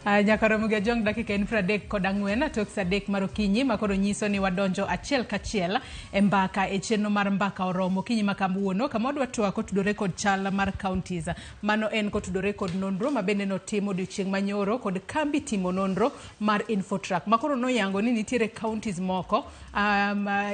Nyaka Ramogi Ajwang' dakika en 34 tok sa 3 mar okinyi ma koro nyiso ni wadonjo achiel kachiel e mbaka e chenro mar mbaka oromo okinyi ma kawuono kama wadwa twak kotudore kod chal mar counties. Mano en kotudore kod nonro ma bende notim odiochieng' manyoro kod kambi timo nonro mar Infotrack ma koro noyango ni nitiere counties moko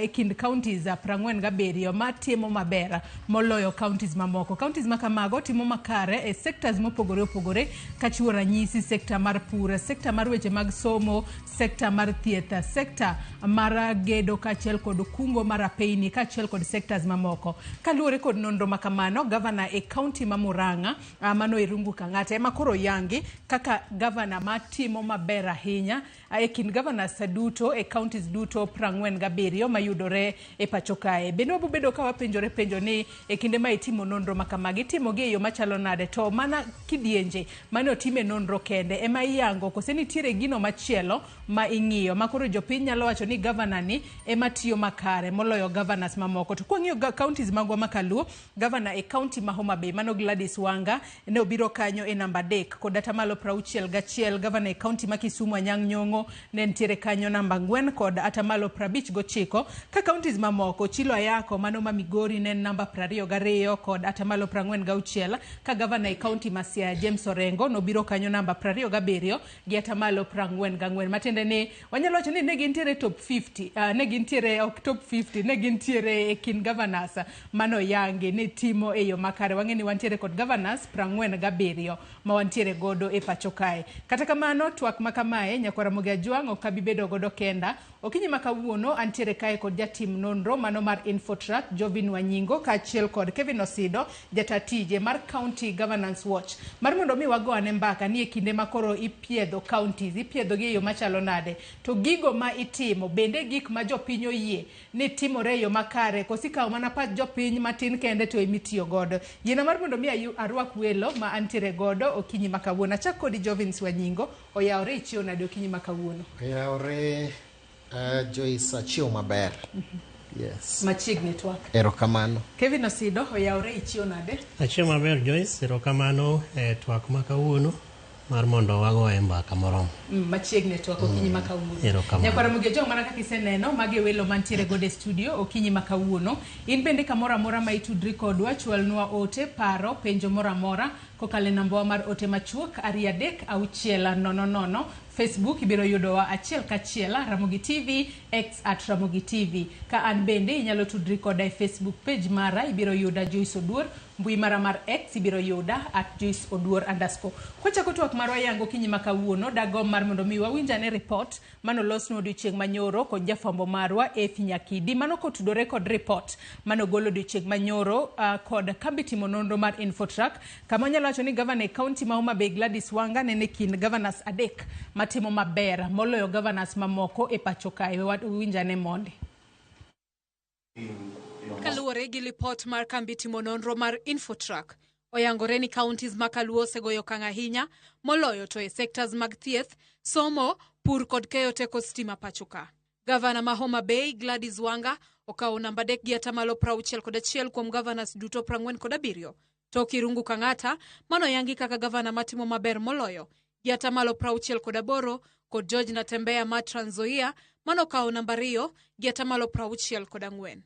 e kind counties 47 matimo maber moloyo counties mamoko. Counties ma kamago timo makare e sectors mopogore opogore kachiwo ranyisi sekta mar pur, sekta mar weche mag somo, sekta mar thieth, sekta mar gedo kaachiel kod kungo mar apeyni kaachiel kod sectors mamoko. Kaluwore kod nonro ma kamano, gavana e county ma Murang'a mano Irungu Kang'ata ema koro oyangi kaka gavana matimo maber ahinya e kind governors duto e counties duto 47 mayudore e pacho kae. Bende wabo bedo ka wapenjore penjo ni e kinde ma itimo nonro ma kamagi, itimogi e yo machalo nade to mana kidienje mane otime nonro kende ema iyango kose nitiere gino machielo ma ing'iyo ma koro jopiny nyalo wacho ni governor ni ema tiyo makare moloyo governors mamoko. To kwang'iyo counties magwa ma kaluo, Gavana e kaunti ma Homa Bay mano Gladys Wanga ne obiro kanyo e namba 3 kod atamalo 61. Gavana e kaunti ma Kisumu Anyang' Nyong'o ne nitiere kanyo namba 4 kod atamalo 59. Ka counties mamoko Chilo Ayako mano ma Migori ne en namba 22 kod atamalo 46. Ka gavana e kaunti ma Siaya James Orengo nobiro kanyo namba 27 gi atamalo 44. Matiende ni wanyalo wacho ni ne gintiere top 50, ne gintiere ok top 50, ne gintiere e kind governors mano yangi ni timo e yo makare. Wang'e ni wantiere kod governors 47 ma wantiere godo e pacho kae. Kata kamano, twak ma kamae nyakwar Ramogi Ajwang' ok abi bedo godo kenda. Okinyi ma kawuono antiere kae kod jatim nonro mano mar Infotrack Jovin Wanyingo kaachiel kod Kevin Osido jata tije mar County Governance Watch mar mondo mi wago ane mbaka ni e kinde ma koro ipiedho counties, ipiedho gi e yo machalo nade, to gigo ma itimo bende gik ma jopiny oyie ni timore e yo makare koso ikawo mana pach jopiny matin kende to emitiyo godo. Yiena mar mondo mi arwak welo ma antiere godo okinyi ma kawuono. Achak kodi Jovins Wanyingo, oyawore ichiewo nade okinyi ma kawuono? Oyawore Joyce, achiewo maber. Yes. Machiegni twak. Erokamano. Kevin Osido, oyawore ichiewo nade? Achiewo maber Joyce, erokamano e twak ma kawuono mar mondo wagoye mbaka moromo. Machiegni twak okinyi ma kawuono. Erokamano. Nyakwar Ramogi Ojwang' mana kaka iseneno, magi e welo mantiere godo e studio okinyi ma kawuono. In bende kamoro amora ma itudri kodwa, chwalnwa ote, paro, penjo moro amora kokalo e nambawa mar ote machuok 23600. Facebook ibiro yudowa achiel kachiel Ramogi TV, X at Ramogi TV. Ka an bende inyalo tudri koda e Facebook page mara, ibiro yuda Joyce Oduor. Mbui mara mar X ibiro yuda at Joyce Oduor underscore. Kwachako twak marwa yango okinyi ma kawuono, dagomb mar mondo mi wawinj ane report mane olosnwa odiochieng' manyoro kod jafwambo marwa Efi Nyakidi. Mano kotudore kod report mane ogol odiochieng' manyoro kod kambi timo nonro mar Infotrack, kama wanyalo wacho ni gavana e kaunti ma Homa Bay Gladys Wanga nene kind governors 3 matimo maber moloyo governors mamoko e pacho kae. Wawinj ane mondi. Kaluwore gi lipot mar kambi timo nonro mar Infotrack, oyangore ni counties ma Kaluo osegoyo okang' ahinya moloyo to e sectors mag thieth, somo, pur kod keyo teko stima pacho ka. Gavana ma Homa Bay Gladys Wanga okawo namba 3 gi atamalo 61 kuom governors duto 47. To Kirungu Kang'ata manoyangi kaka gavana matimo maber moloyo gi atamalo 68 kod George Natembeya ma Trans Nzoia manokawo namba 2 gi atamalo 64.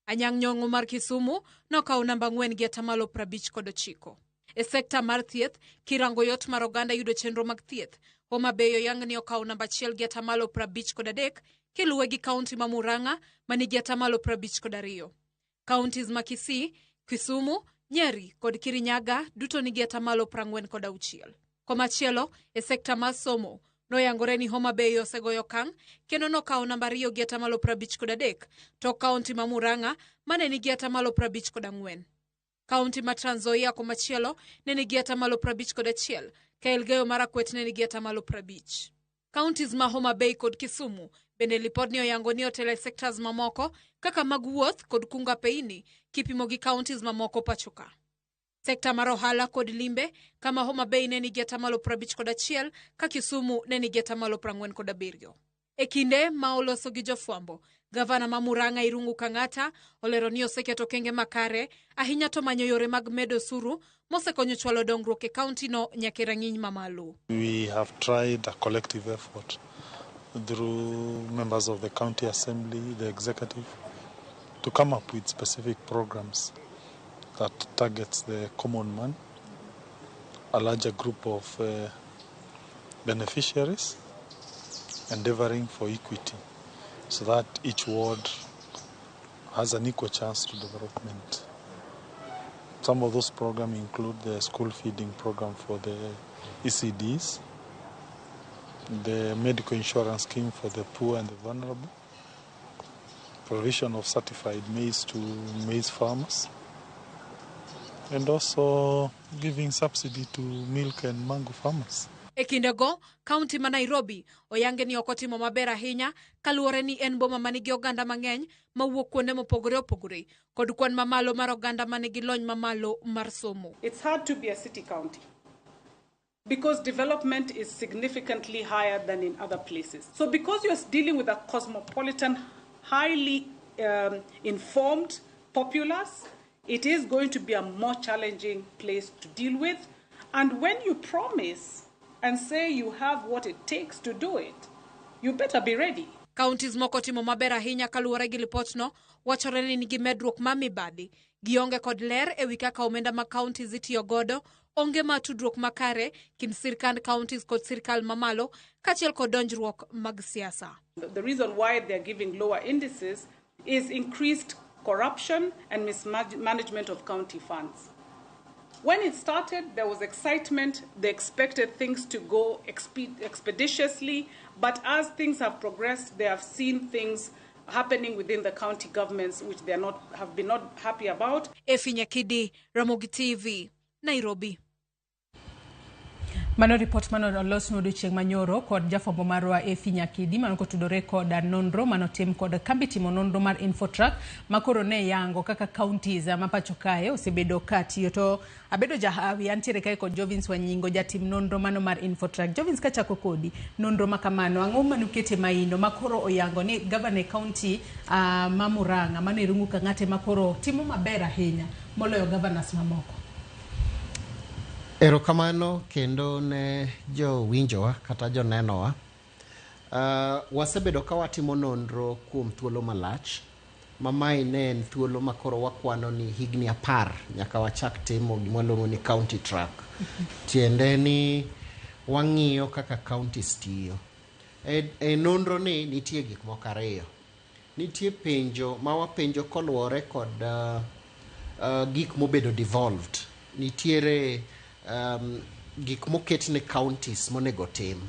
Anyang' Nyong'o mar Kisumu nokawo namba 4 gi atamalo 59. E sekta mar thieth, kirango yot mar oganda yudo chenro mag thieth, Homa Bay oyang ni okawo namba 1 gi atamalo 53 kiluwe gi kaunti ma Murang'a manigi atamalo 52. Counties ma Kisii, Kisumu, Nyeri kod Kirinyaga duto nigi atamalo 46. Komachielo, e sekta mar somo, noyangore ni Homa Bay osegoyo okang' kendo nokawo namba 2 gi atamalo 53 to kaunti ma Murang'a mane nigi atamalo 54. Kaunti ma Trans Nzoia komachielo ne nigi atamalo 51 ka Elgeyo Marakwet ne nigi atamalo 50. Counties ma Homa Bay kod Kisumu bende lipodni oyango ni otelo e sectors mamoko kaka mag wuoth kod kungo apeyini kipimo gi counties mamoko pacho ka. Sekta mar ohala kod limbe kama Homa Bay ne nigi atamalo 51 ka Kisumu ne nigi atamalo 47. E kinde ma oloso gi jofwambo, Gavana ma Murang'a Irungu Kang'ata olero ni oseketo okenge makare ahinya to manyo yore mag medo osuru mosekonyo chwalo dongruok e kaunti no nyaka e rang'iny mamalo. We have tried a collective effort through members of the county assembly, the executive, to come up with specific programs that targets the common man, a larger group of beneficiaries, endeavoring for equity so that each ward has an equal chance to development. Some of those programs include the school feeding program for the ECDs, the medical insurance scheme for the poor and the vulnerable, provision of certified maize to maize farmers, and also giving subsidy to milk and mango farmers. E kindego, kaunti ma Nairobi oyange ni ok otimo maber ahinya kaluwore ni en boma manigi oganda mang'eny mawuok kuonde mopogore opogore kod kwan mamalo mar oganda manigi lony mamalo mar somo. It's hard to be a city county because development is significantly higher than in other places. So because you're dealing with a cosmopolitan, highly informed populace, it is going to be a more challenging place to deal with. And when you promise and say you have what it takes to do it, you better be ready. Counties moko timo maber ahinya kaluwore gi lipotno, wachore ni nigi medruok ma mibadhi, gionge kod ler ewi kaka omenda mag counties itiyo godo, onge mar tudruok makare kind sirkand counties kod sirkal mamalo, kaachiel kod donjruok mag siasa. The reason why they're giving lower indices is increased corruption and mismanagement of county funds. When it started, there was excitement. They expected things to go expeditiously, but as things have progressed, they have seen things happening within the county governments which they are not, have been not happy about. Efi Nyakidi, Ramogi TV, Nairobi. Mano ripot mano olos odiochieng' manyoro kod jafwambo marwa Efi Nyakidi mano kotudore kod nonro manotim kod kambi timo nonro mar Infotrack makoro ne yango kaka counties ma pacho kae osebedo ka tiyo. To abedo jahawi antiere kae kod Jovins Wanyingo jatim nonro mano mar Infotrack. Jovins, kachako kodi nonro makamano, ang'o manukete maino makoro oyango ni gavana e county ma Murang'a mano Irungu Kang'ate makoro timo maber ahinya moloyo governors mamoko? Erokamano kendo ne jowinjowa kata jonenowa. Wasebedo ka watimo nonro kuom thuolo malach, ma mae ne en thuolo ma koro wakwano ni higni 10 nyaka wachak timo gima waluongo ni county track. Tiende ni wang'iyo kaka counties tiyo. E nonro ni nitie gik moko ariyo. Nitie penjo ma wapenjo koluwore kod gik mobedo devolved. Nitiere gik moket ne counties monego tim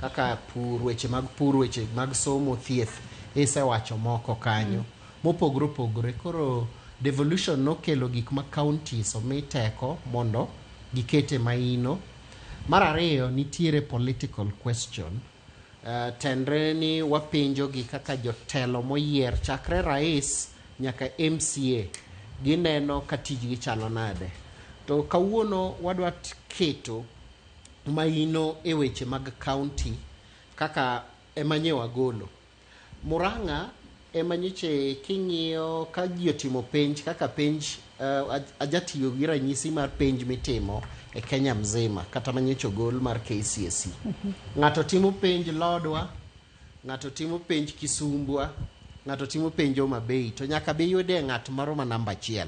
kaka pur, weche mag pur, weche mag somo, thieth, isewacho moko kanyo mopogore opogore. Koro devolution nokelo gik ma counties omi teko mondo gikete maino. Mar ariyo, nitiere political question. Tenre ni wapenjo gi kaka jotelo moyier chakre rais nyaka MCA gineno ka tijgi chalo nade. To kawuono wadwa keto maino e weche mag county kaka ema nye wagolo. Murang'a ema nyocha king'iyo ka ji otimo penj kaka penj ajatiyo gi ranyisi mar penj mitimo e Kenya mzima kata manyocha ogol mar KCSE. Ng'ato timo penj Lodwa, ng'ato timo penj Kisumbwa, ng'ato timo penj Homa Bay, to nyaka be yude ng'at moro ma namba 1.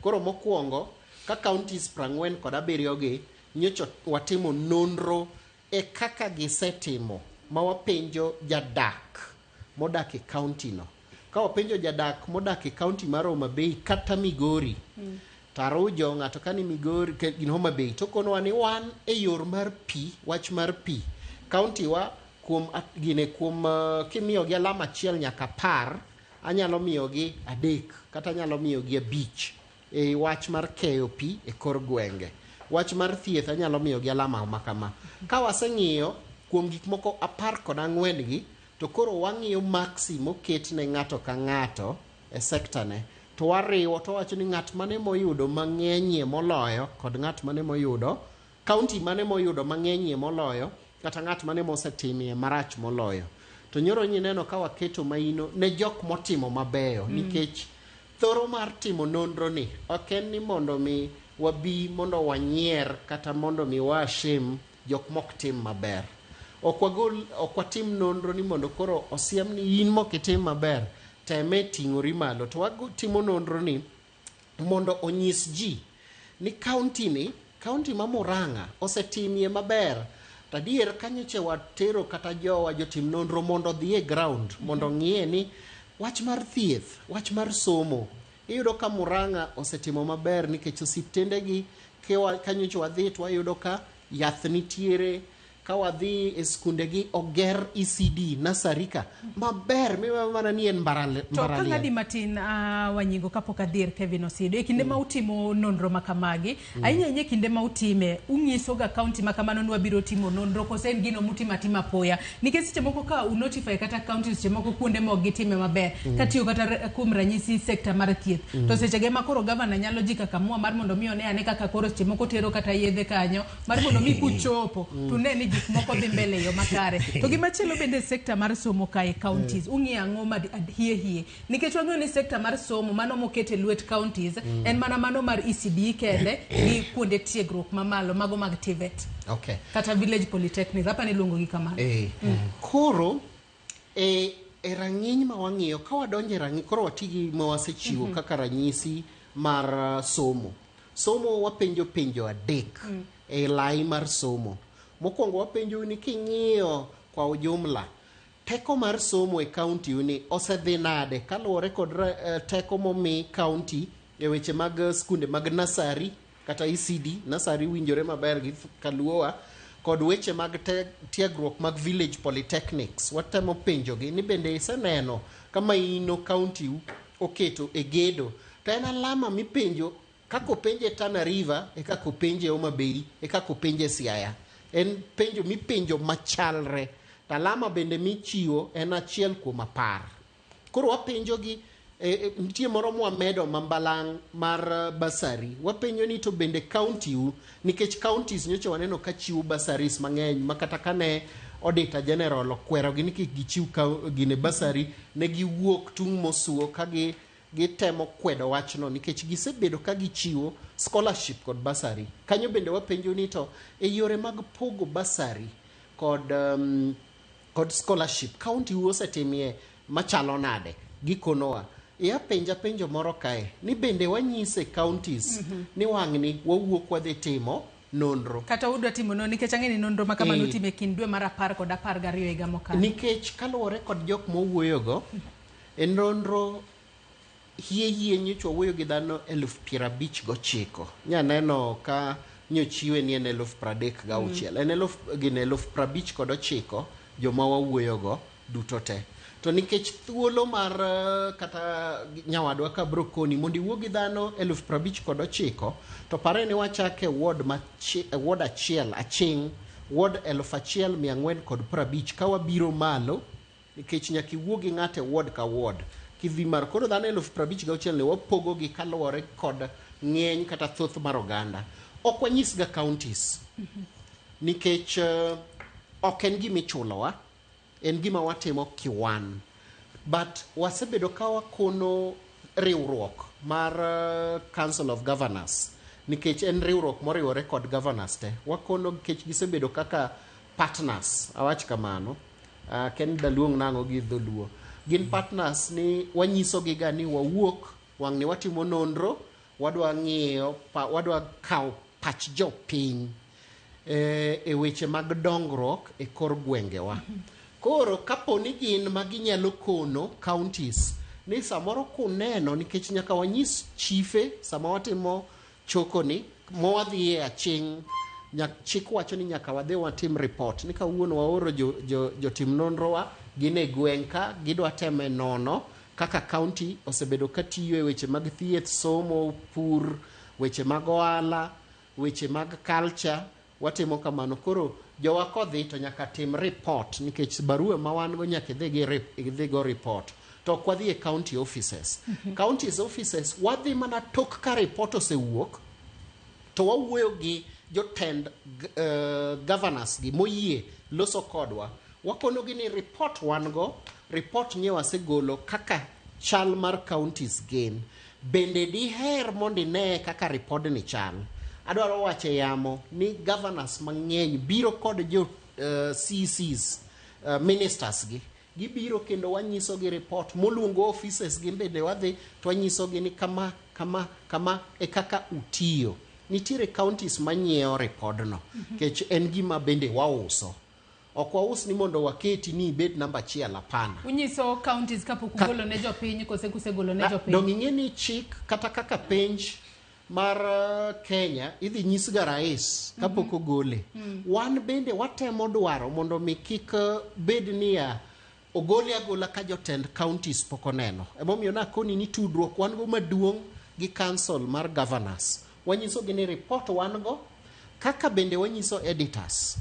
Koro mokwongo ka counties 47 gi nyocha watimo nonro e kaka gisetimo ma wapenjo jadak modak e county no. Ka wapenjo jadak modak e county mar Homa Bay kata Migori, tarujo ng'ato ka ni Migori gin Homa Bay to konowa ni wan e yor mar pi, wach mar pi county wa kuom gine kuom kimiyogi alama 1 nyaka 10, anyalo miyogi 3 kata anyalo miyogi 5 e wach mar keyo pi e kor gwenge. Wach mar thieth anyalo miyogi alama makama. Ka waseng'iyo kuom gik moko 14 gi, to koro wang'iyo maksi moket ne ng'ato ka ng'ato e sekta ne, to wariwo to wacho ni ng'at mane moyudo mang'enyie moloyo kod ng'at mane moyudo county mane moyudo mang'enyie moloyo kata ng'at mane mosetimie marach moloyo. To nyoro nyineno ka waketo maino ne jok motimo mabeyo nikech thoro mar timo nonro ni ok en ni mondo mi wabi mondo wanyier kata mondo mi washame jok mok tim maber. Ok wagol, ok watim nonro ni mondo koro osiem ni in mok itim maber, teme ting'ori malo. To watimo nonro ni mondo onyis ji ni kaunti ni, kaunti ma Murang'a osetimie maber. To adier kanyocha watero kata jowa jotim nonro mondo odhi e ground mondo ong'iye ni wach mar thieth, wach mar somo. Iyudo ka Murang'a osetimo maber nikech osiptendegi kanyocha wadhi to wayudo ka yath nitiere, ka wadhi e skundegi oger ECD nursery ka maber miwe mana ni en To ka mbalariany. ng'adi matin Wanyingo kapok adhi ir Kevin Osido, e kinde ma utimo nonro ma kamagi, ahinya ahinya e kinde ma utime, ung'iso ga kaunti ma kamano ni wabiro timo nonro koso en gino mutimo atima apoya? Nikech seche moko ka unotify kata kaunti seche moko kuonde ma ok gitime maber, katiyo kata kuom ranyisi sekta mar thieth, to seche ge ma koro gavana nyalo jikakamua mar mondo mi one ane kaka koro seche moko tero kata yedhe kanyo mar mondo mi kuchopo to une ni gik moko dhi mbele e yo makare. To gimachielo bende sekta mar somo kae counties, ung'iyo ang'o ma hie hie? Nikech wang'eyo ni sekta mar somo mano moket e lwet counties en mana mano mar ECD kende gi kuonde tiegruok mamalo mago mag TVET. Kata village polytechnics, apa ni iluongo gi kamano. Koro e rang'iny ma wang'iyo, ka wadonjo e rang'iny, koro wati gi ma wasechiwo kaka ranyisi mar somo. Somo wapenjo penjo adek e lai mar somo. Mokwongo wapenjo ni king'iyo kwa ujumla, teko mar somo e kaunti ni osedhi nade kaluwore kod teko momi kaunti e weche mag skunde mag nursery kata ECD, nursery winjore maber gi kaluowa, kod weche mag tiegruok mag village polytechnics. Watemo penjogi ni bende iseneno kama ino kaunti oketo e gedo, to en alama mipenjo kaka openje Tana River e kaka openje Homa Bay e kaka openje Siaya. En penjo mipenjo machalre. To alama bende michiwo en 1 kuom 10. Koro wapenjogi, nitie moro mwamedo mambalang' mar basari. Wapenjo ni to bende kaunti u, nikech counties nyocha waneno ka chiwo basaris mang'eny ma kata kane Auditor General okwerogi ni kik gichiw gine basari, ne giwuok tung' mosuo ka gitemo kwedo wachno nikech gisebedo ka gichiwo scholarship kod basari. Kanyo bende wapenjo ni to e yore mag pogo basari kod scholarship, kaunti u osetimie machalo nade? Gikonowa. Iya penja penjo moro kae ni bende wanyise counties ni wang'ni wawuok wadhi timo nonro. Kata udwa timo nonro nikech ang'e ni nonro ma kamano utime e kind dwe mar 10 kod 12 higa mokalo. Nikech kaluwore kod jok mowuoyogo, e nonro hie nyocha wawuoyo gi dhano 59,000. Nyaneno ka nyochiwe ni en 36,000. En 59,000 joma wawuoyogo duto te. To nikech thuolo mar kata nyawadwa ka bro koni mondo iwuo gi dhano 59,000, to pare ni wachake ward ward achiel aching' ward 1450 ka wabiro malo, nikech nyaka iwuo gi ng'ato e ward ka ward. Kidhi mar koro dhano 56,000 ne wapogo gi kaluwore kod ng'eny kata thoth mar oganda. Ok wanyis ga counties nikech ok en gima ichulowa, en gima watimo kiwan. But wasebedo ka wakono riwruok mar Council of Governors, nikech en riwruok moriwore kod governors te. Wakono nikech gisebedo kaka partners, awach kamano. Ken daluong nang'o gi dholuo. Gin partners ni wanyisogi ga ni wawuok wang'ni watimo nonro, wadwa ng'iyo, wadwa kawo pach jopiny e weche mag dongruok e kor gwengewa. Koro kapo ni gin ma ginyalo kono counties ni samoro kuneno, nikech nyaka wanyis chife sama watimo chokoni mawadhiye aching', chik wacho ni nyaka wadhi watim report ni kawuono waoro jotim nonro wa gin e gweng' ka gidwa teme nono kaka county osebedo katiyo e weche mag thieth, somo, pur, weche mag ohala, weche mag culture. Watimo kamano. Koro jowa kodhi to nyaka tim report, nikech barua ma wan go nyaka idhi go report. To ok wadhi e county offices. Counties offices wadhi mana tok ka report osewuok, to wawuoyo gi jotend governors gi moyie loso kodwa. Wakonogi ni report wan go, report nye wasegolo kaka chal mar counties gin. Bende diher mondo ine kaka ripodni chal? Adwaro wacho e yamo ni governors mang'eny biro kod jo CCs, ministers gi. Gibiro kendo wanyisogi report moluongo offices gi bende wadhi to wanyisogi ni kama kama kama e kaka utiyo. Nitiere counties manyiewo ripodno nikech en gima bende wauso. Ok waus ni mondo waketi ni ibed namba achiel, hapana. Unyiso counties kapok ugolo ne jopiny kose kusegolo ne jopiny? Dong ing'e ni chik kata kaka penj mar Kenya idhi nyis ga rais kapok ogole. Wan bende watemo dwaro mondo mi kik bed niya ogole agola ka jotend counties pok oneno. Emomiyo nakoni ni tudruok wan go maduong' gi council mar governors. Wanyisogi ni report wan go kaka bende wanyiso editors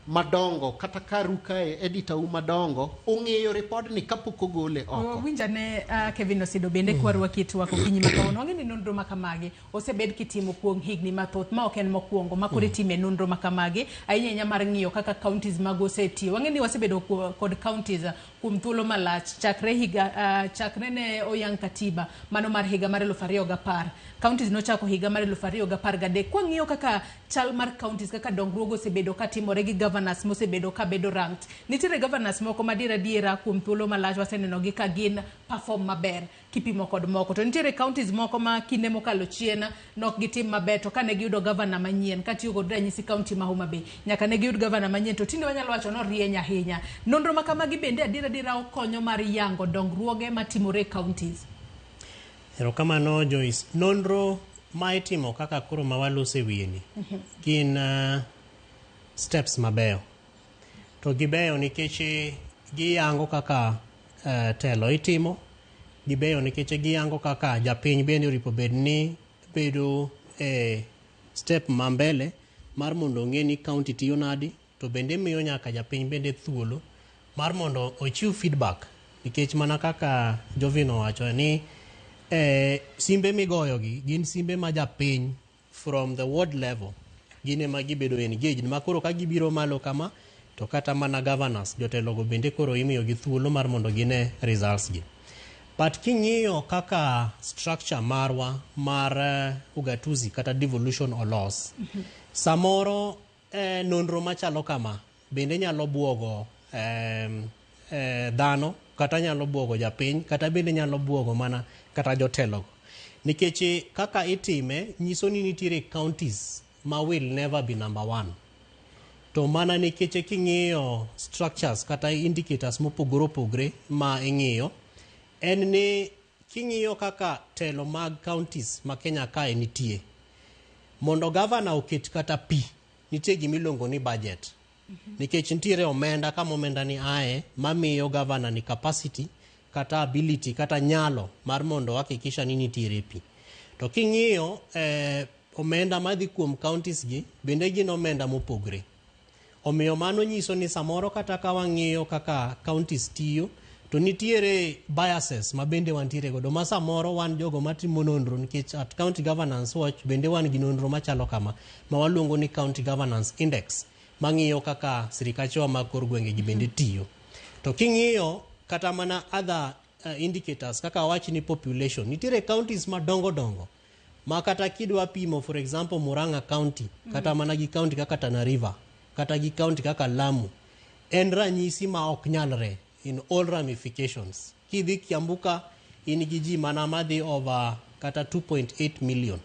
madongo kata karu kae editor u madongo ong'eyo ripodni kapok ogole oko. Winja ne Kevin Osido bende kwarwaki e twak okinyi ma kawuono. Wang'e ni nonro ma kamagi osebed kitimo kuom higni mathoth ma ok en mokwongo ma koro itime nonro ma kamagi ahinya ahinya mar ng'iyo kaka counties mag osetiyo. Wang'e ni wasebedo kod counties kuom thuolo malach chakre higa chakre ne oyang katiba mano mar higa mar 2010. Counties nochako higa mar 2013. Kwang'iyo kaka chal mar counties kaka dongruogo osebedo katimore gi governors mosebedo kabedo ranked. Nitiere governors moko madier adiera kuom thuolo malach waseneno gi ka gin perform maber kipimo kod moko. To nitiere counties moko ma kinde mokalo chien nok gitim maber to kane giyudo governor manyien katiyo kod ranyisi county ma Homa Bay nyaka ne giyud governor manyien to tinde wanyalo wacho ni orieny ahinya. Nonro ma kamagi bende adier adiera okonyo mar yango dongruoge matimore e counties. Erokamano Joyce. Nonro ma itimo kaka koro ma walose wiye ni gin steps mabeyo. To gibeyo nikech giyango kaka telo itimo, gibeyo nikech giyango kaka japiny bende oripo bed ni bedo e step ma mbele mar mondo ong'e ni county tiyo nadi, to bende miyo nyaka japiny bende thuolo mar mondo ochiw feedback nikech mana kaka Jovin owacho ni simbe migoyo gi gin simbe ma japiny from the ward level gin ema gibedo engaged ma koro ka gibiro malo kama to kata mana governors jotelogo bende koro imiyo gi thuolo mar mondo gine results gi. But king'iyo kaka structure marwa mar ugatuzi kata devolution olos, samoro nonro machalo kama bende nyalo buogo dhano kata nyalo buogo japiny kata bende nyalo buogo mana kata jotelogo. Nikech kaka itime nyiso ni nitiere counties ma will never be number one. To mana nikech king'iyo structures kata indicators mopogore opogore ma ing'iyo, en ni king'iyo kaka telo mag counties ma Kenya kae nitie, mondo governor oket kata pi, nitie gimiluongo ni budget. Nikech nitiere omenda kama omenda ni ae mamiyo governor ni capacity kata ability kata nyalo mar mondo hakikisha ni nitiere pi. To king'iyo omenda madhi kuom counties gi bende gin omenda mopogre. Omiyo mano nyiso ni samoro kata ka wang'iyo kaka counties tiyo to nitiere biases ma bende wantiere godo ma samoro wan jogo matimo nonro nikech at County Governance Watch bende wan gi nonro machalo kama ma waluongo ni County Governance Index mang'iyo kaka sirikachewa mag kor gwenge gi bende tiyo. To king'iyo kata mana other indicators kaka wawach ni population, nitiere counties madongo dongo ma kata kidwa pimo for example Murang'a County kata mana gi county kaka Tana River kata gi county kaka Lamu en ranyisi ma ok nyalre in all ramifications. Kidhi Kiambu ka in gi ji mana madhi over kata 2.8 million.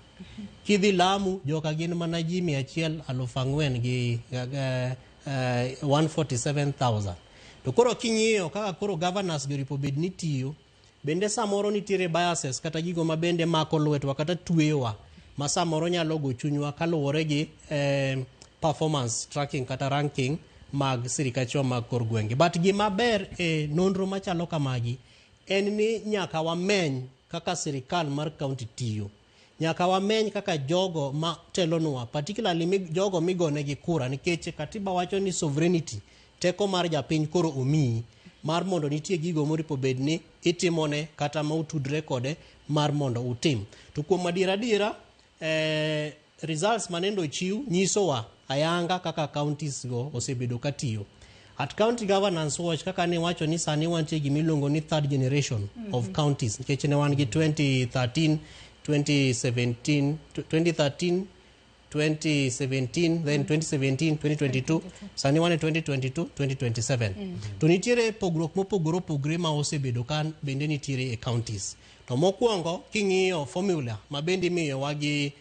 Kidhi Lamu joka gin mana ji 104,000 gi 147,000. To koro king'iyo kaka koro governors gi oripo bed ni tiyo, bende samoro nitiere biases kata gigo ma bende mako lwetwa kata tweyowa ma samoro nyalo go chunywa kaluwore gi performance tracking kata ranking mag sirikachewa mag kor gwenge. But gima ber e nonro machalo kamagi en ni nyaka wameny kaka sirikal mar county tiyo. Nyaka wameny kaka jogo ma telonwa, particularly jogo migonegi kura, nikech katiba wacho ni sovereignty, teko mar japiny koro omiyi mar mondo nitie gigo moripo bed ni itimone kata ma utudre kode mar mondo utim. To kuom adiera adiera, results manendo ochiw nyisowa ayanga kaka counties go osebedo katiyo. At County Governance Watch kaka ne wacho ni sani wantie gima iluongo ni third generation of counties nikech ne wan gi 2013, 2017, 2013, 2017, then 2017, 2022, sani wan e 2022, 2027. To nitiere pogruok mopogore opogore ma osebedo ka bende nitiere e counties. To mokwongo king'iyo formula ma bende imiyowa gi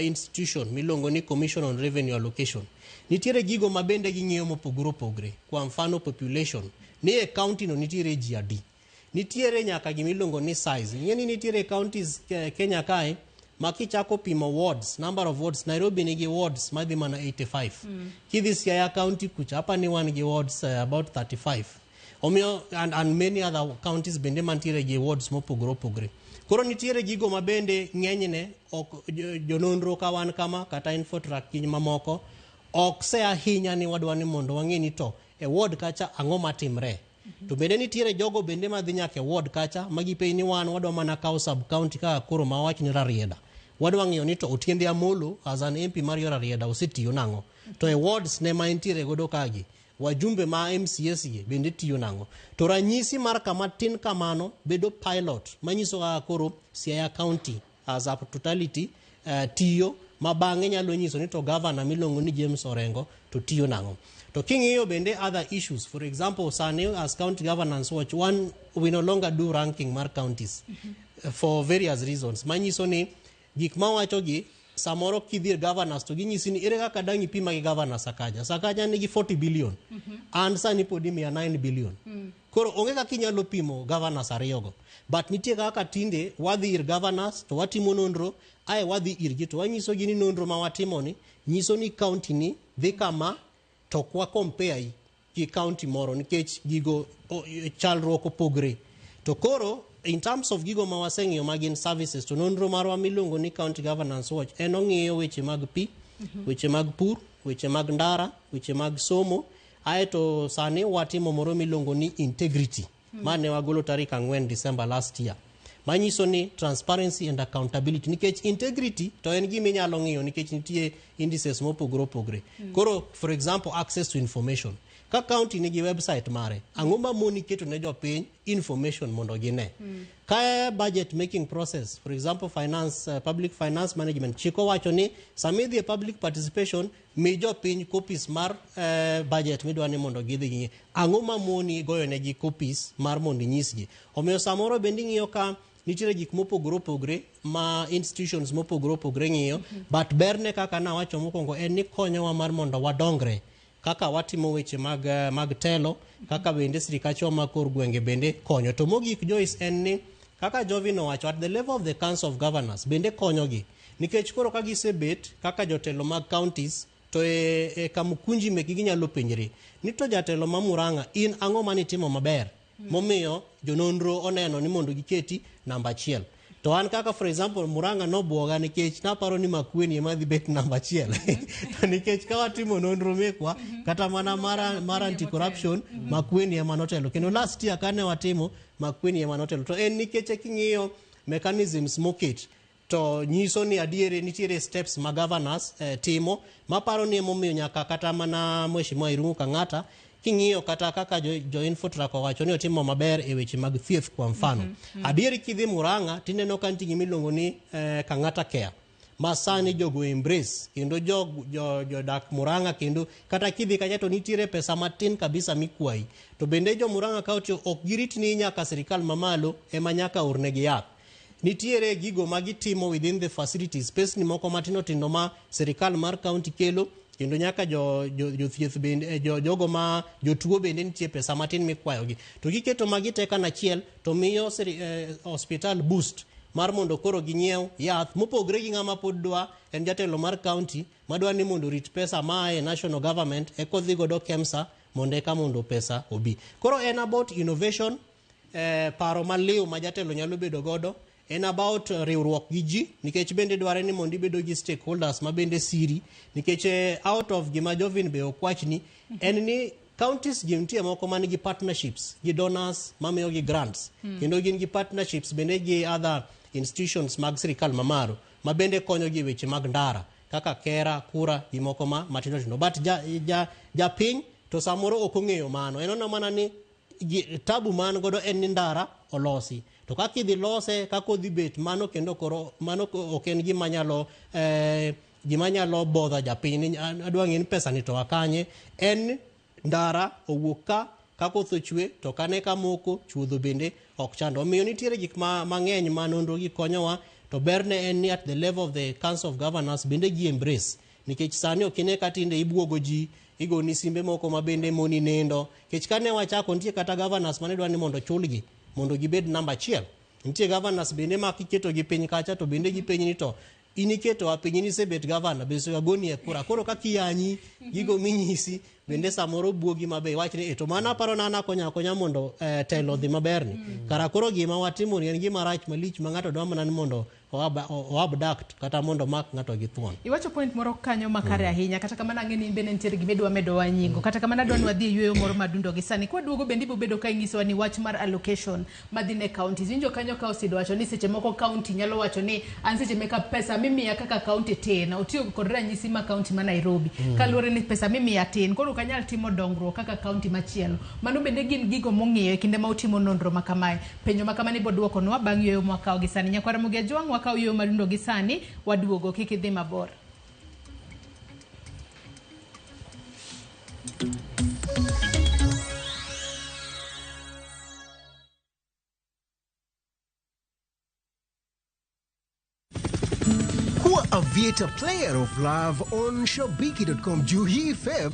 institution miluongo ni Commission on Revenue Allocation. Nitiere gigo ma bende ging'iyo mopogore opogore. Kwa mfano population. Ni e county no nitiere ji adi. Nitiere nyaka gimiluongo ni size. Ing'e ni nitiere counties Kenya kae ma kichako pimo wards, number of wards, Nairobi nigi wards madhi mana 85. Kidhi Siaya County kucha, hapa ni wan gi wards about 35. Omiyo and many other counties bende mantiere gi wards mopogore opogore. Koro nitiere gigo ma bende ng'enyne ok jononro ka wan kama kata Infotrack gi mamoko ok se ahinya ni wadwa ni mondo wang'e ni to e ward kacha ang'o matimre. To bende nitiere jogo bende madhi nyaka e ward kacha ma gipenj ni wan wadwa mana kawo sub county kaka koro ma wawach ni Rarieda. Wadwa ng'iyo ni to Otiende Amolo as an MP mar yo Rarieda osetiyo nang'o. To e wards ne ma entiere godo kagi, wajumbe ma MCAs gi bende tiyo nang'o. To ranyisi mar kama tin kamano bedo pilot manyiso kaka koro Siaya County as a totality tiyo ma bang'e nyalo nyiso ni to governor miluongo ni James Orengo to tiyo nang'o. To king'iyo bende other issues, for example, sani as County Governance Watch, one, we no longer do ranking mar counties for various reasons. Manyiso ni gik mawacho gi samoro kidhi ir governors to ginyisi ni ere kaka dang' ipima gi governor Sakaja. Sakaja nigi 40 billion. An sani pod imiya 9 billion. Koro onge kaka inyalo pimo governors ariyogo. But nitie kaka tinde wadhi ir governors to watimo nonro, ae wadhi irgi to wanyisogi ni nonro ma watimo ni nyiso ni county ni dhi kama to ok wa compare gi county moro nikech gigo chalruok opogre. To koro in terms of gigo ma waseng'iyo ma gin services to nonro marwa miluongo ni County Governance Watch en ong'iyo weche mag pi, weche mag pur, weche mag ndara, weche mag somo, aeto sani watimo moro miluongo ni integrity mane wagolo tarik 4 December last year. Manyiso ni transparency and accountability nikech integrity to en gima inyalo ng'iyo nikech nitie indices mopogore opogore. Koro for example access to information. Ka county nigi website mare, ang'o mamoni keto ne jopiny information mondo gine? Ka budget making process, for example finance, public finance management, chik owacho ni sama idhi e public participation, mi jopiny copies mar budget midwa ni mondo gidhi ging'i. Ang'o mamoni goyo negi copies mar mondo inyisgi? Omiyo samoro bende ing'iyo ka nitiere gik mopogore opogore ma institutions mopogore opogore ng'iyo, but berne kaka nawacho mokwongo en ni konyowa mar mondo wadongre kaka watimo weche mag telo, kaka bende sirikachwa mag kor gwenge bende konyo. To mogik Joyce en ni kaka Jovin owacho at the level of the Council of Governors bende konyogi nikech koro ka gisebet kaka jotelo mag counties to e kamukunji mekgi ginyalo penjre ni to jatelo ma Murang'a in ang'o manitimo maber momiyo jononro oneno ni mondo giketi namba achiel. To an kaka for example Murang'a nobuoga nikech naparo ni Makueni ema dhi bet namba achiel. To nikech ka watimo nonro mekwa kata mana mar anti-corruption Makueni ema notelo. Kendo last year kane watimo Makueni ema notelo. To en nikech king'iyo mechanisms moket to nyiso ni adiere nitiere steps ma governors timo maparo ni emomiyo nyaka kata mana Mheshimiwa Irungu Kang'ata king'iyo kata kaka jo Infotrack owacho ni otimo maber e weche mag thieth kwa mfano. Adieri kidhi Murang'a tineno ka nitie gima iluongo ni Kang'ata Care ma sani jogo embrace kendo jodak Murang'a kendo kata kidhi kacha to nitiere pesa matin kabisa mikwayi. To bende jo Murang'a County ok girit ni nyaka sirikal mamalo ema nyaka ornegi yath. Nitiere gigo ma gitimo within the facilities, pesni moko matindo tindo ma sirikal mar county kelo kendo nyaka jothieth bende jogo ma jotuo bende nitie pesa matin mikwayogi. To giketo magi te kanachiel to miyo hospital boost mar mondo koro ginyiew yath mopogre gi ng'ama pod dwa en jatelo mar county madwa ni mondo orit pesa maa e national government eka odhi godo KEMSA mondo eka mondo pesa obi. Koro en about innovation, paro maliw ma jatelo nyalo bedo godo, en about riwruok gi ji nikech bende dware ni mondo ibedo gi stakeholders ma bende siri nikech out of gima Jovin be okwachni en ni counties gi nitie moko man gi partnerships gi donors mamiyogi grants kendo gin gi partnerships bende gi other institutions mag sirikal mamalo ma bende konyogi e weche mag ndara kaka kera, kura gi moko ma matindo tindo. But japiny To samoro ok ong'eyo mano. En ona mana ni tabu man godo en ni ndara olosi. To kaka idhi lose, kaka odhi bet, mano kendo koro mano ok en gima nyalo gima nyalo bodha japiny ni adwa ng'e ni pesa ni to akanye. En ndara owuok ka koth ochwe to kane kamoko chuodho bende ok chando. Omiyo nitiere gik mang'eny ma nonro gi konyowa, to berne en ni at the level of the Council of Governors bende gi embrace. Nikech sani ok ine ka tinde ibuogo ji, igoni simbe moko ma bende moni nindo. Nikech kane wachako nitie kata governors mane dwa ni mondo chulgi mondo gibed namba 1. Nitie governors bende ma kiketogi piny kacha to bende gipenji ni to in iketowa piny, in isebet governor, be agoni e kura. Koro kaka iyanyi, gigo minyisi bende samoro buogi maber. Iwach ni to mano aparo na an akonyo akonya mondo telo odhi maber ni. Kara koro gima watimo ni en gima rach malich ma ng'ato dwa mana ni mondo o-abduct kata mondo mak ng'ato gi thuon. Iwacho point moro kanyo makare ahinya, kata kamano ang'e ni in bende nitiere gima idwa medowa nyingo. Kata kamano adwa ni wadhi e yueyo moro madundo gi sani. Kwaduogo bende ibiro bedo ka inyisowa ni wach mar allocation madhi ne counties. Winjo kanyo ka Osido wacho ni seche moko county nyalo wacho ni an seche meka pesa mimiya kaka county tin. Otiyo kod ranyisi ma county ma Nairobi. Kaluwore ni pesa mimiya tin, koro ok anyal timo dongruok kaka county machielo. Mano bende gin gigo mong'iyo e kinde ma utimo nonro ma kamae. Penjo ma kamano ibiro duokonwa bang' yueyo mwakawo gi sani. Nyakwar Ramogi Ajwang', wakawo yueyo madundo gi sani, waduogo, kik idhi mabor. Kuwa Aviator player of love on Shabiki.com juu hii Feb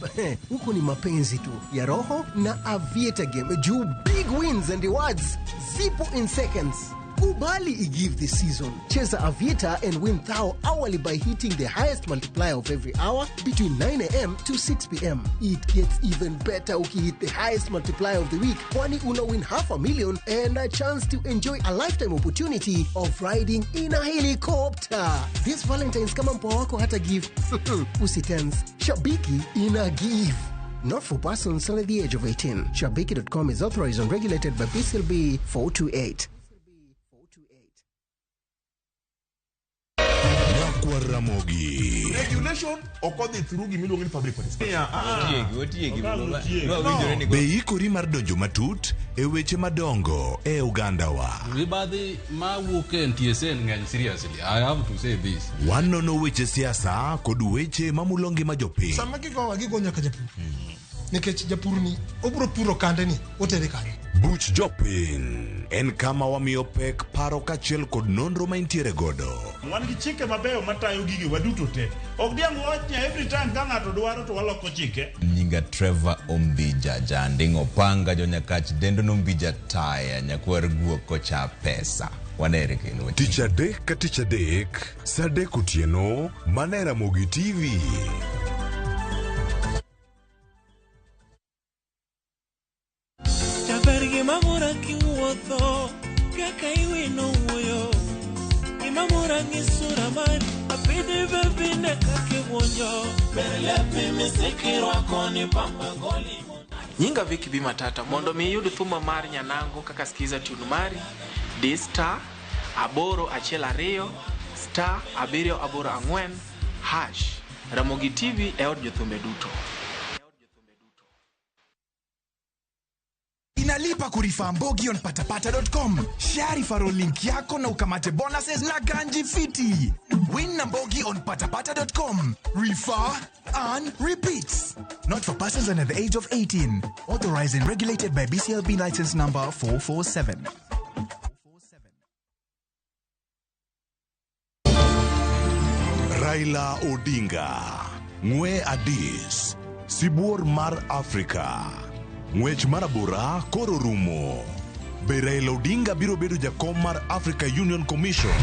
huku ni mapenzi tu ya roho na Aviator game juu big wins and rewards zipo in seconds. Kubali igive this season. Cheza Aviator and win thou hourly by hitting the highest multiplier of every hour between 9 a.m. to 6 p.m. It gets even better ukihit the highest multiplier of the week, kwani una win 500,000 and a chance to enjoy a lifetime opportunity of riding in a helicopter. This Valentine's kama mpoa wako hata give. Usitense. Shabiki ina give. Not for persons under the age of 18. Shabiki.com is authorized and regulated by PCLB 428. Ramogi. Regulation ok odhi through gimiluongo ni public participation. Be ikori mar donjo matut e weche madongo e ogandawa. Mibadhi mawuok e NTSA ng'eny seriously. I have to say this. Wanono weche siasa kod weche mamulo ngima jopiny. Sama gigowa gigo nyaka japur. Nikech japur ni obiro puro kande ni otere kanye. Buch jopiny en kama wamiyo pek paro kaachiel kod nonro ma intiere godo. Wan gi chike mabeyo matayo gigi waduto te. Ok diang' wach ni every time ka ng'ato dwaro to waloko chike. Nyinga Trevor Ombija Janding Opanga jonyakach dendo nombija taya nyakwar guok kocha pesa. Wanere kendo. Tich adek ka tich adek, saa adek otieno, mana e Ramogi TV. Jaber gima mora kiwuotho kaka iwino wuoyo gima mora gi sura mari apidhi bebine kaka iwuonjo ber lepi misikirwako ni pamba goli. Nyinga Vicky B Matata mondo mi iyud thuma mar Nyanango kaka skiza tune mari di star 8 1 2 star 7 8 4 hash. Ramogi TV e od jothumbe duto. Inalipa kurifa Mbogi on patapata.com. Share referral link yako na ukamate bonuses na ganji fiti. Win na Mbogi on patapata.com. Refer, earn, repeat. Not for persons under the age of 18. Authorized and regulated by BCLB license number 447. Raila Odinga, Ng'we Adis, Sibuor mar Afrika. Ng'wech mar abora koro rumo. Be Raila Odinga biro bedo jakom mar Africa Union Commission?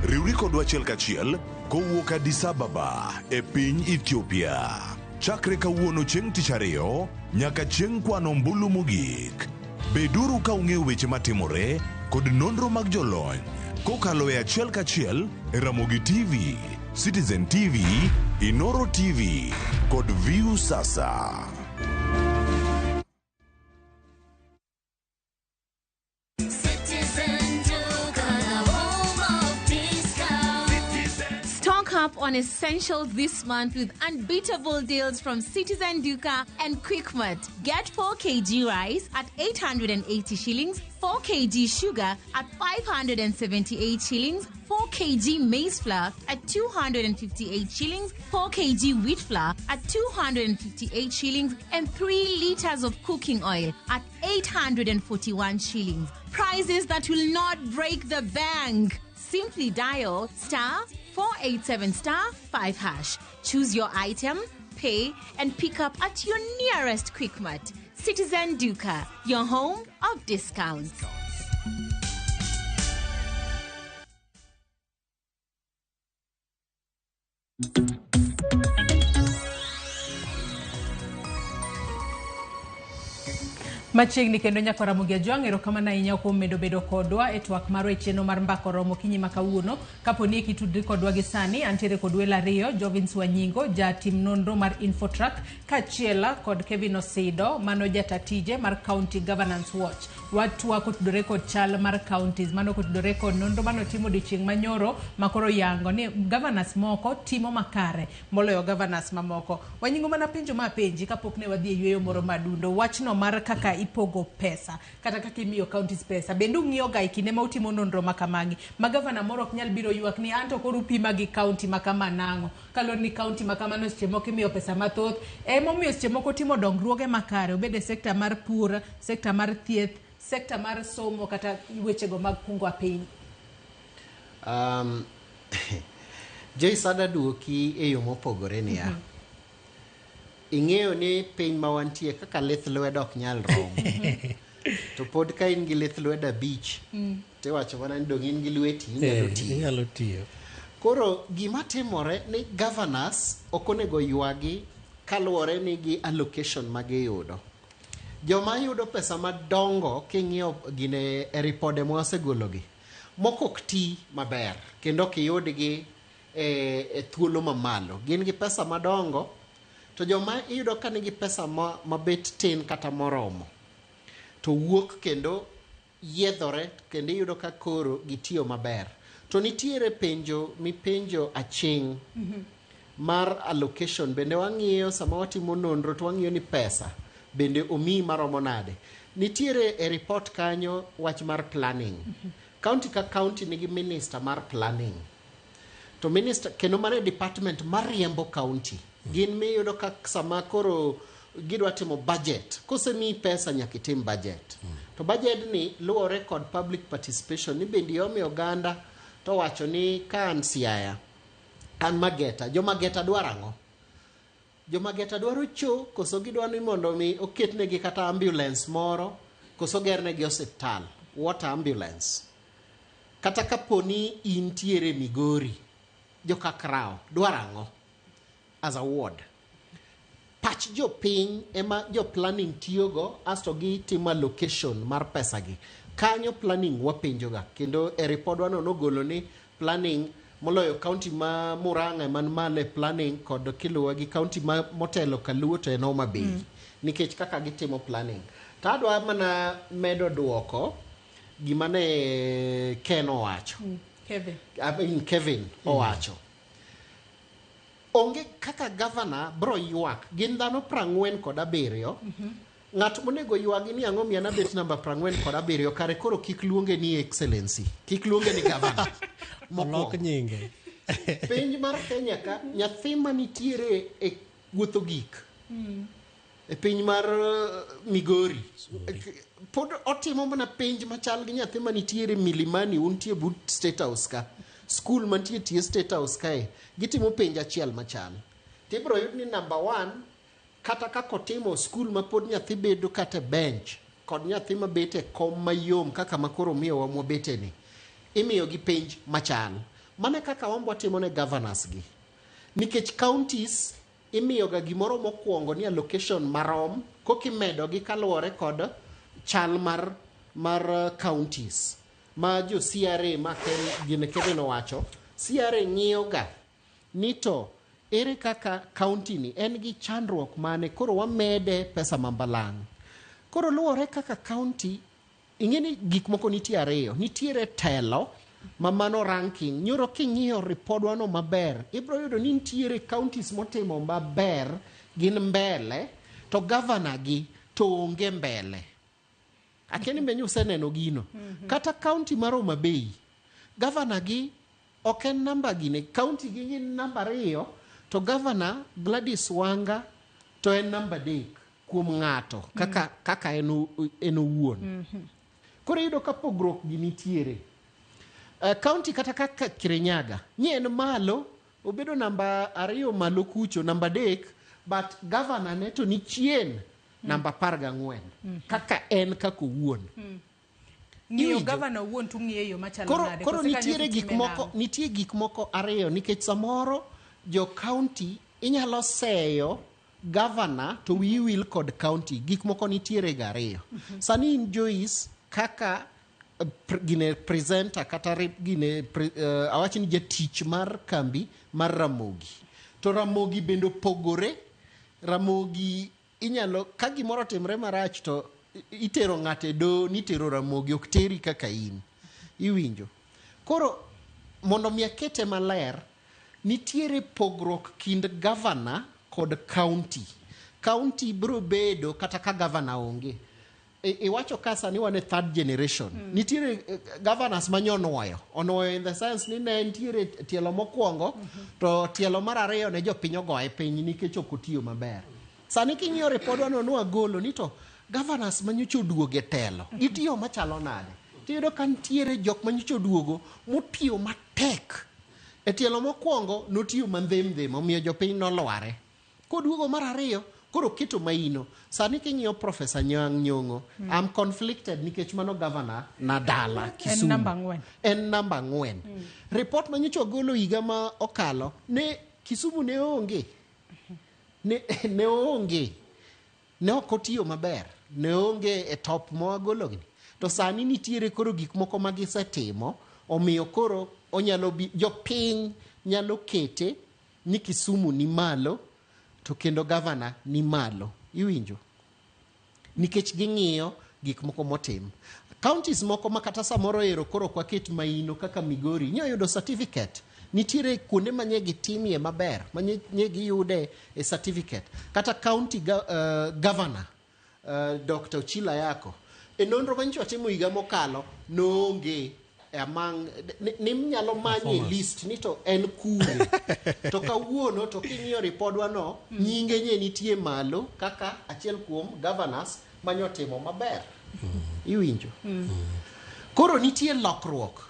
Riwri kodwa achiel kachiel kowuok Addis Ababa e piny Ethiopia. Chakre kawuono chieng' tich ariyo nyaka chieng' kwano ombulu mogik. Beduru ka ung'eyo weche matimore kod nonro mag jolony kokalo e achiel kachiel e Ramogi TV, Citizen TV, Inoro TV kod View Sasa. Citizen Duka, the home of discount. Stock Stock up on essentials this month with unbeatable deals from Citizen Duka and Quickmart. Get 4 kg rice at 880 shillings, 4 kg sugar at 578 shillings, 4 kg maize flour at 258 shillings, 4 kg wheat flour at 258 shillings, and 3 liters of cooking oil at 841 shillings. Prices that will not break the bank. Simply dial star 487 star 5 hash. Choose your item, pay, and pick up at your nearest Quickmart. Citizen Duka, your home of discounts. Machiegni kendo nyaka Ramogi Ajwang', erokamano ahinya kuom medo bedo kodwa e twak marwa e chenro mar Mbaka Oromo okinyi ma kawuono. Kapo ni kitudri kodwa gi sani, antiere kod welo ariyo, Jovins Wanyingo, jatim nonro mar Infotrack, kaachiel kod Kevin Osido, mano jata tije mar County Governance Watch. Watwak kotudore kod chal mar counties, mano kotudore kod nonro manotimo odiochieng' manyoro makoro yango ni governors moko timo makare moloyo governors mamoko. Wanyingo mana penjo ma apenji kapok ne wadhi e yueyo moro madundo. Wachno mar kaka ipogo pesa kata kaka imiyo counties pesa bende ung'iyo ga e kinde ma utimo nonro ma kamagi ma gavana moro ok nyal biro ywak ni anto koro upima gi county ma kama nang'o kaluwore ni county ma kamano seche moko imiyo pesa mathoth emomiyo seche moko timo dongruoge makare obed e sekta mar pur, sekta mar thieth, sekta mar somo kata wechego mag kungo piny. Joyce ada duoki e yo mopogore niya. Ing'eyo ni piny ma wantie kaka lith lwedo ok nyal romo. To pod ka in gi lith lwedo 5, tiwacho mana ni dong' in gi lweti inyalo tiyo. Inyalo tiyo. Koro gima timore ni governors ok onego ywagi kaluwore ni gi allocation ma giyudo. Joma yudo pesa madongo king'iyo gine e ripode mwasegologi, moko ok ti maber kendo ok iyudgi e thuolo mamalo. Gin gi pesa madongo, to joma iyudo ka nigi pesa mabet tin kata moromo to wuok kendo yiedhore kendo iyudo ka koro gitiyo maber. To nitiere penjo mipenjo aching' mar allocation bende wang'iyo sama watimo nonro to wang'iyo ni pesa bende omiyi maromo nade. Nitiere e report kanyo wach mar planning. County ka county nigi minister mar planning. To minister kendo mano e department mariembo county. Gin miyudo ka sama koro gidwa timo budget, kosemiyi pesa nyaka itim budget. To budget ni luwore kod public participation ni bende iomi oganda to wacho ni ka an Siaya, an Mageta, jo Mageta dwaro ang'o? Jo Mageta dwaro cho koso gidwa ni mondo mi oketnegi kata ambulance moro koso gernegi osiptal, water ambulance. Kata kapo ni intiere Migori, jo Kakrao dwaro ang'o as a ward? Pach jopiny ema jo planning tiyogo asto gitimo allocation mar pesa gi. Kanyo planning wapenjoga kendo e ripodwa no nogolo ni planning moloyo county ma Murang'a man malo e planning kod kiluwe gi county ma motelo Kaluo to en Homa Bay. Nikech kaka gitimo planning. To adwa mana medo duoko gima ne Ken owacho. Kevin. I mean Kevin owacho. Onge kaka governor bro ywak. Gin dhano 47. Ng'at monego ywagi ni ang'o miyo an abet namba 47 kare koro kik luonge ni excellency. Kik luonge ni governor. Olok nyinge. Piny mar Kenya ka nyathi manitiere e wuotho gik e piny mar Migori pod otimo mana penj machal gi nyathi manitiere Milimani untie but State House ka skul mantie tie State House kae gitimo penj achiel machal tibro yud ni number 1 kata kaka otimo skul ma pod nyathi bedo kata e bench kod nyathi mabet e kom mayom kaka makoro miyowa mwabete ni imiyo gi penj machal. Mano e kaka wan watimo ne governors gi nikech counties imiyoga gimoro mokwongo ni allocation marom kokimedo gi kaluwore kod chal mar counties ma jo CRA ma gine Kevin owacho. CRA ng'iyo ga ni to ere kaka county ni en gi chandruok mane koro wamede pesa mambalang'. Koro luwore kaka county ing'e ni gik moko nitie ariyo, nitiere telo Ma mano ranking. Nyoro king'iyo ripodwa no maber, ibro yudo ni nitiere counties motimo maber gin mbele, to governor gi to onge mbele. Akia ni be useneno gino. Kata county mar Homa Bay, governor gi ok en namba gine, county gi gin namba 2, to governor Gladys Wanga to en namba 3 kuom ng'ato kaka en owuon. Koro iyudo ka pogruok gi nitiere. County kata kaka Kirinyaga, ni en malo, obedo namba 2 malo kucho, namba 3, but governor ne to ni chien namba 14, kaka en kaka owuon. Ng'iyo governor owuon to ng'iye yo machalo nade? Koro nitiere gik moko, nitie gik moko 2 nikech samoro jo county inyalo seyo governor to wiyi wil kod county, gik moko nitiere ga 2. Sani in Joyce kaka gine presenter kata gine awach ni jatich mar kambi mar Ramogi. To Ramogi bende opogore. Ramogi inyalo ka gimoro timre marach to itero ng'ato e doho ni itero Ramogi, ok teri kaka in. Iwinjo. Koro mondo mi akete maler, nitiere pogruok kind governor kod county. County biro bedo kata ka governor onge. Iwacho ka sani wan e third generation. Nitiere governors ma nyonuoyo. Onuoyo in the sense ni ne nitiere tielo mokwongo, to tielo mar 2 ne jopiny ogoye piny nikech ok otiyo maber. Sani king'iyo ripodwa no nwagolo ni to governors ma nyocha oduogo e telo, gitiyo machalo nade? Tiyudo ka nitiere jok ma nyocha oduogo motiyo matek. E tielo mokwongo notiyo mandhemdhem, omiyo jopiny nolware. Koduogo mar 2, koro keto maino. Sani king'iyo Professor Nyang' Nyong'o, I'm conflicted nikech mano governor na dala Kisumu. En namba 4. En namba 4. Report ma nyocha ogolo higa ma okalo, ne Kisumu ne onge. Ne onge. Ne ok otiyo maber. Ne onge e top mowagologni. To sani nitiere koro gik moko ma gisetimo, omiyo koro onyalo bi, jopiny nyalo kete ni Kisumu ni malo, to kendo governor ni malo. Iwinjo? Nikech ging'iyo gik moko motim. Counties moko ma kata samoro ero koro ok waket maino kaka Migori, nyo yudo certificate. Nitiere kuonde ma nye gitimie maber, ma nye giyude e certificate. Kata county governor, Dr. Ochila Yako, e nonro ma nyocha watimo higa mokalo, noonge among, ni nyalo manye list ni to en kure. To kawuono to king'iyo ripodwa no, nyinge nye nitie malo kaka achiel kuom governors manyotimo maber. Iwinjo? Koro nitie lokruok.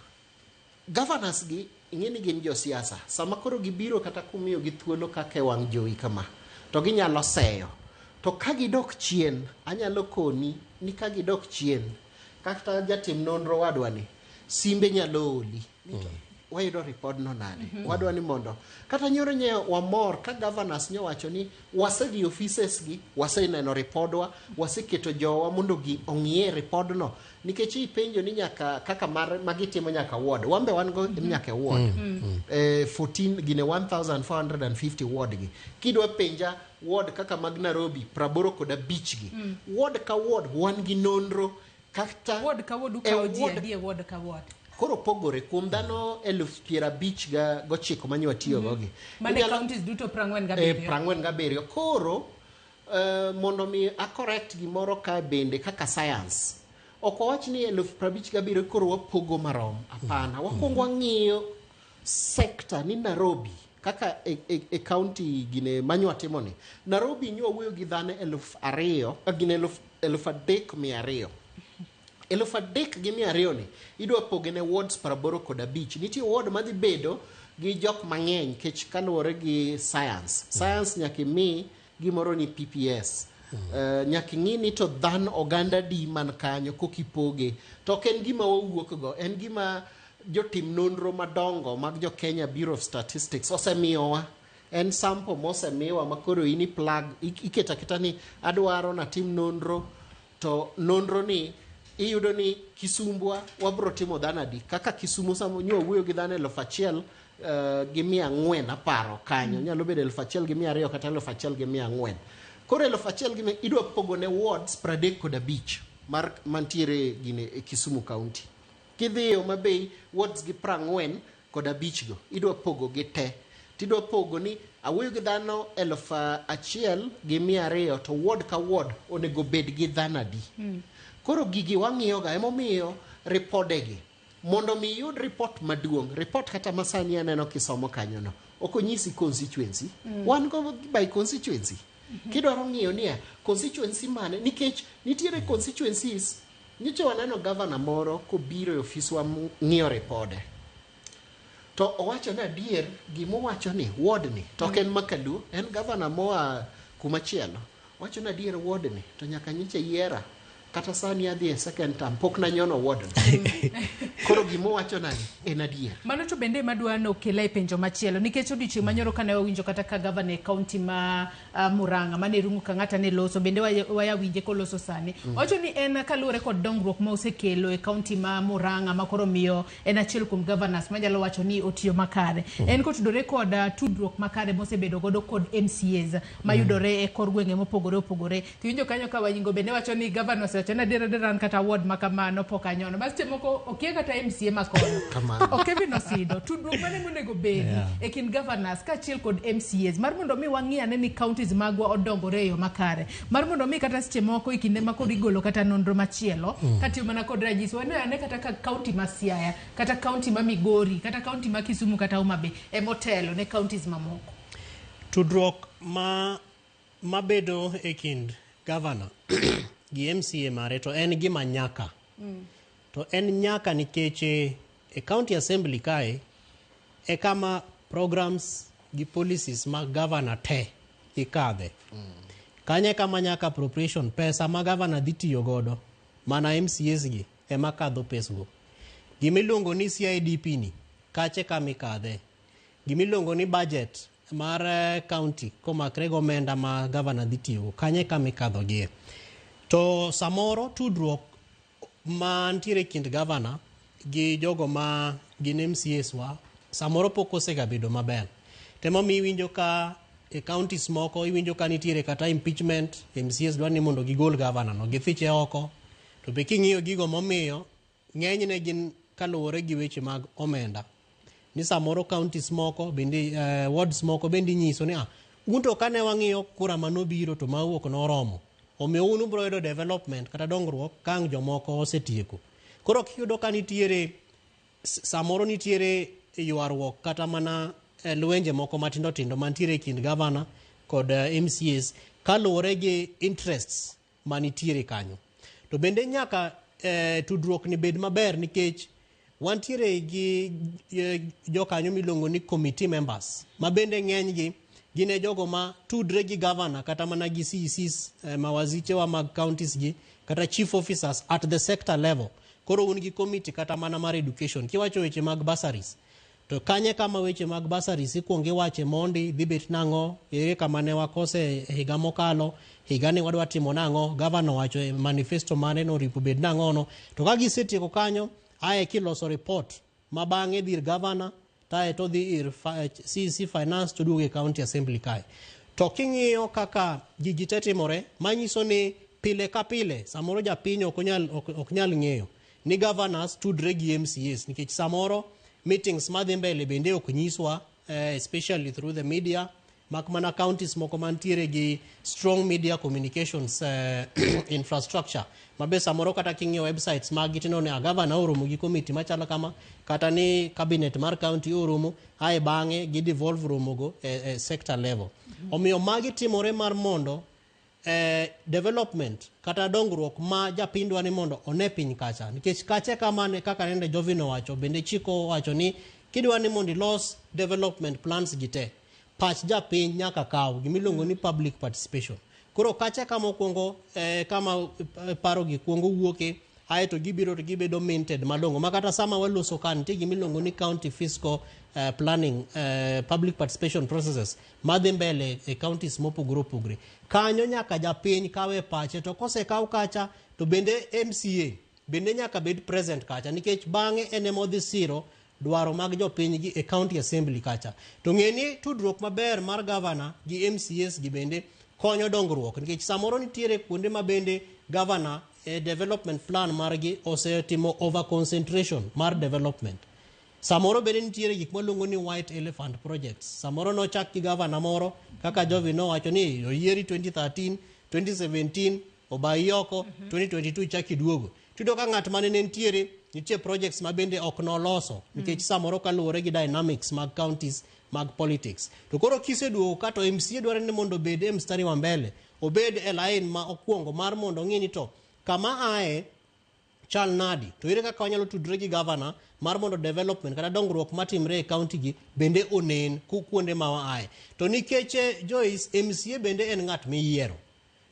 Governors gi ing'e ni gin josiasa. Sama koro gibiro kata kumiyo gi thuolo kaka e wang' jowi kama, to ginyalo seyo. To ka gidok chien, anyalo koni ni ka gidok chien, kata jatim nonro wadwa ni, simbe nyalo oli. Wayudo report no nade? Wadwa ni mondo kata nyoro nye wamor ka governors nyowacho ni wasedhi offices gi, waseneno ripodwa, waseketo jowa mondo gi ong'iye report no. Nikech ipenjo ni nyaka kaka mar magitimo nyaka ward. Wambe wan go nyaka e ward. 14 gine 1450 ward gi. Kidwa penja ward kaka mag Nairobi 85 gi. Ward ka ward wan gi nonro kata ward ka ward ukawo ji adi e ward ka ward. Koro pogore kuom dhano 59,000 mane watiyogo gi. Mane counties duto 47. 47. Koro mondo mi a correct gimoro ka bende kaka science. Ok wawach ni 57,000 koro wapogo marom. Hapana. Wakwongo wang'iyo sector ni Nairobi kaka e county gine manyo watimo ni. Nairobi nyo wuoyo gi dhano 2,000, gine 3,200. 3,200 ni idwa poge ne wards 85. Nitie ward madhi bedo gi jok mang'eny kech kaluwore gi science. Science nyaka imi gimoro ni PPS. Nyaka ing'i ni to dhan oganda di man kanyo kokipoge. To ok en gima wawuok go, en gima jotim nonro madongo mag jo Kenya Bureau of Statistics osemiyowa. En sample mosemiwa ma koro in i plug, iketo aketa ni adwaro natim nonro, to nonro ni iyudo ni Kisumbwa wabro timo dhano adi. Kaka Kisumu sama nyo wuoyo gi dhano 1,400 aparo kanyo. Nyalo bedo 1,200 kata 1,400. Koro 1,100 idwa pogo ne wards 35 mar mantiere gine e Kisumu County. Kidhi Homa Bay, wards gi 45 go, idwa pogo gi te. Tidwa pogo ni awuoyo gi dhano 1200 to ward ka ward onego bed gi dhano adi. Koro gigi wang'iyoga emomiyo ripodegi mondo mi iyud report maduong', report kata masani aneno kisomo kanyono, ok onyisi constituency. Wan go by constituency. Kidwaro ng'iyo niya, constituency mane, nikech nitiere constituencies, nyocha waneno governor moro kobiro e ofiswa ng'iyo ripode. To owacho ni adier gimowacho ni ward ni to ok en Makaluo, en governor moa kumachielo. Owacho ni adier ward ni to nyaka nyocha yiera kata sani adhi e second term pok nanyono ward ni. Koro gimowacho nani en adier. Mano to bende madwa nokela e penjo machielo nikech odiochieng' manyoro kane wawinjo kata ka gavana e kaunti ma Murang'a mane Irungu Kang'ata ne loso bende waya winje koloso sani. Owacho ni en kaluwore kod dongruok ma osekelo e kaunti ma Murang'a ma koro miyo en achiel kuom governors manyalo wacho ni otiyo makare. En kotudore kod tudruok makare mosebedo godo kod MCAs mayudore e kor gwenge mopogore opogore. Tiwinjo kanyo ka Wanyingo bende wacho ni governor osewacho ni adier adier an kata ward ma kamano pok anyono. Ma seche moko okia kata MCA ma kono. Kamano. Kevin Osido, tudruok mane monego bedi e kind governors kaachiel kod MCAs mar mondo mi wang'i ane ni counties magwa odongore e yo makare. Mar mondo mi kata seche moko e kinde ma koro igolo kata nonro machielo katiyo mana kod ranyisi wane ane kata ka county ma Siaya, kata county ma Migori, kata county ma Kisumu kata Homa Bay emotelo ne counties mamoko. Tudruok ma mabedo e kind governor gi MCA mare to en gima nyaka. To en nyaka nikech e county assembly kae e kama programs gi policies mag governor te ikadhe. Kanyo e kama nyaka appropriation pesa ma governor dhi tiyo godo mana MCAs gi ema kadho pesgo. Gimiluongo ni CIDP ni kache kama ikadhe. Gimiluongo ni budget mar county komakre gi omenda ma governor dhi tiyogo kanyo e kama ikadho gie. To samoro tudruok mantiere e kind governor gi jogo ma gin MCAs wa samoro pok osegabedo maber. Temomiyo iwinjo ka e counties moko iwinjo ka nitiere kata impeachment, MCAs dwa ni mondo gigol governor no githiche oko. To be king'iyo gigo momiyo ng'enyne gin kaluwore gi weche mag omenda. Ni samoro counties moko bende wards moko bende inyiso ni un to kane wang'iyo kura manobiro to mawuok noromo. Omiyo un ubiro yudo development kata dongruok ka ang' jomoko osetieko. Koro kiyudo ka nitiere samoro nitiere ywaruok kata mana lwenje moko matindo tindo mantiere e kind governor kod MCAs kaluwore gi interests manitiere kanyo. To bende nyaka tudruok ni bed maber nikech wantiere gi jokanyo miluongo ni committee members ma bende ng'enygi gin e jogo ma tudre gi governor kata mana gi CECs mawazichewa mag counties gi kata chief officers at the sector level. Koro un gi committee kata mana mar education kiwacho weche mag bursaries to kanye kama weche mag bursaries ikuongo iwache mondi dhi bet nang'o ere kama ne wakose higa mokalo higani wadwa timo nang'o governor owacho e manifesto mare noripo bed nang'ono to ka gisetieko kanyo ae kiloso report ma bang'e dhi ir governor tae to dhi ir CEC finance to duogo e county assembly kae. To king'iyo kaka gigi te timore manyiso ni pile ka pile samoro japiny ok nyal ng'eyo ni governors tudre gi MCAs nikech samoro meetings madhi mbele bende ok nyiswa especially through the media mak mana counties moko mantiere gi strong media communications infrastructure mabe samoro kata king'iyo websites mag gi tineno ni governor oromo gi committee machalo kama kata ni cabinet mar county oromo ae bang'e gi devolve romogo e sector level. Omiyo magi timore mar mondo development kata dongruok ma japiny dwa ni mondo one piny kacha nikech kache kama ne kaka nende Jovin owacho bende chik owacho ni kidwa ni mondo ilos development plans gi te pach japiny nyaka kaw gimiluongo ni public participation. Koro kacha kama okwongo kama paro gi kuongo wuoke aeto gibiro to gibedo minted malong'o ma kata sama waloso ka nitie gimiluongo ni county fiscal planning public participation processes madhi mbele e counties mopogore opogore. Kanyo nyaka japiny kawe pache to kosekaw kacha to bende MCA bende nyaka bed present kacha nikech bang'e en ema odhi siro dwaro mag jopiny gi e county assembly kacha. To ng'e ni tudruok maber mar governor gi MCAs gi bende konyo dongruok nikech samoro nitiere kuonde ma bende governor e development plan margi osetimo over concentration mar development. Samoro bende nitiere gik maluongo ni white elephant projects. Samoro nochak gi gavana moro kaka Jovi nowacho ni oyieri 2013, 2017 obayi oko, 2022 chak iduogo. Tiyudo ka ng'at mane ne nitiere nitie projects ma bende ok noloso nikech samoro kaluwore gi dynamics mag counties mag politics. To koro kiseduogo ka to MCA dwaro ni mondo obed e mstari wa mbele, obed e line ma okwongo mar mondo ong'i ni to kama ae chal nadi to ere kaka wanyalo tudre gi gavana mar mondo development kata dongruok matimre e county gi bende onen kuonde ma waaye. To nikech Joyce, MCA bende en ng'at miyiero.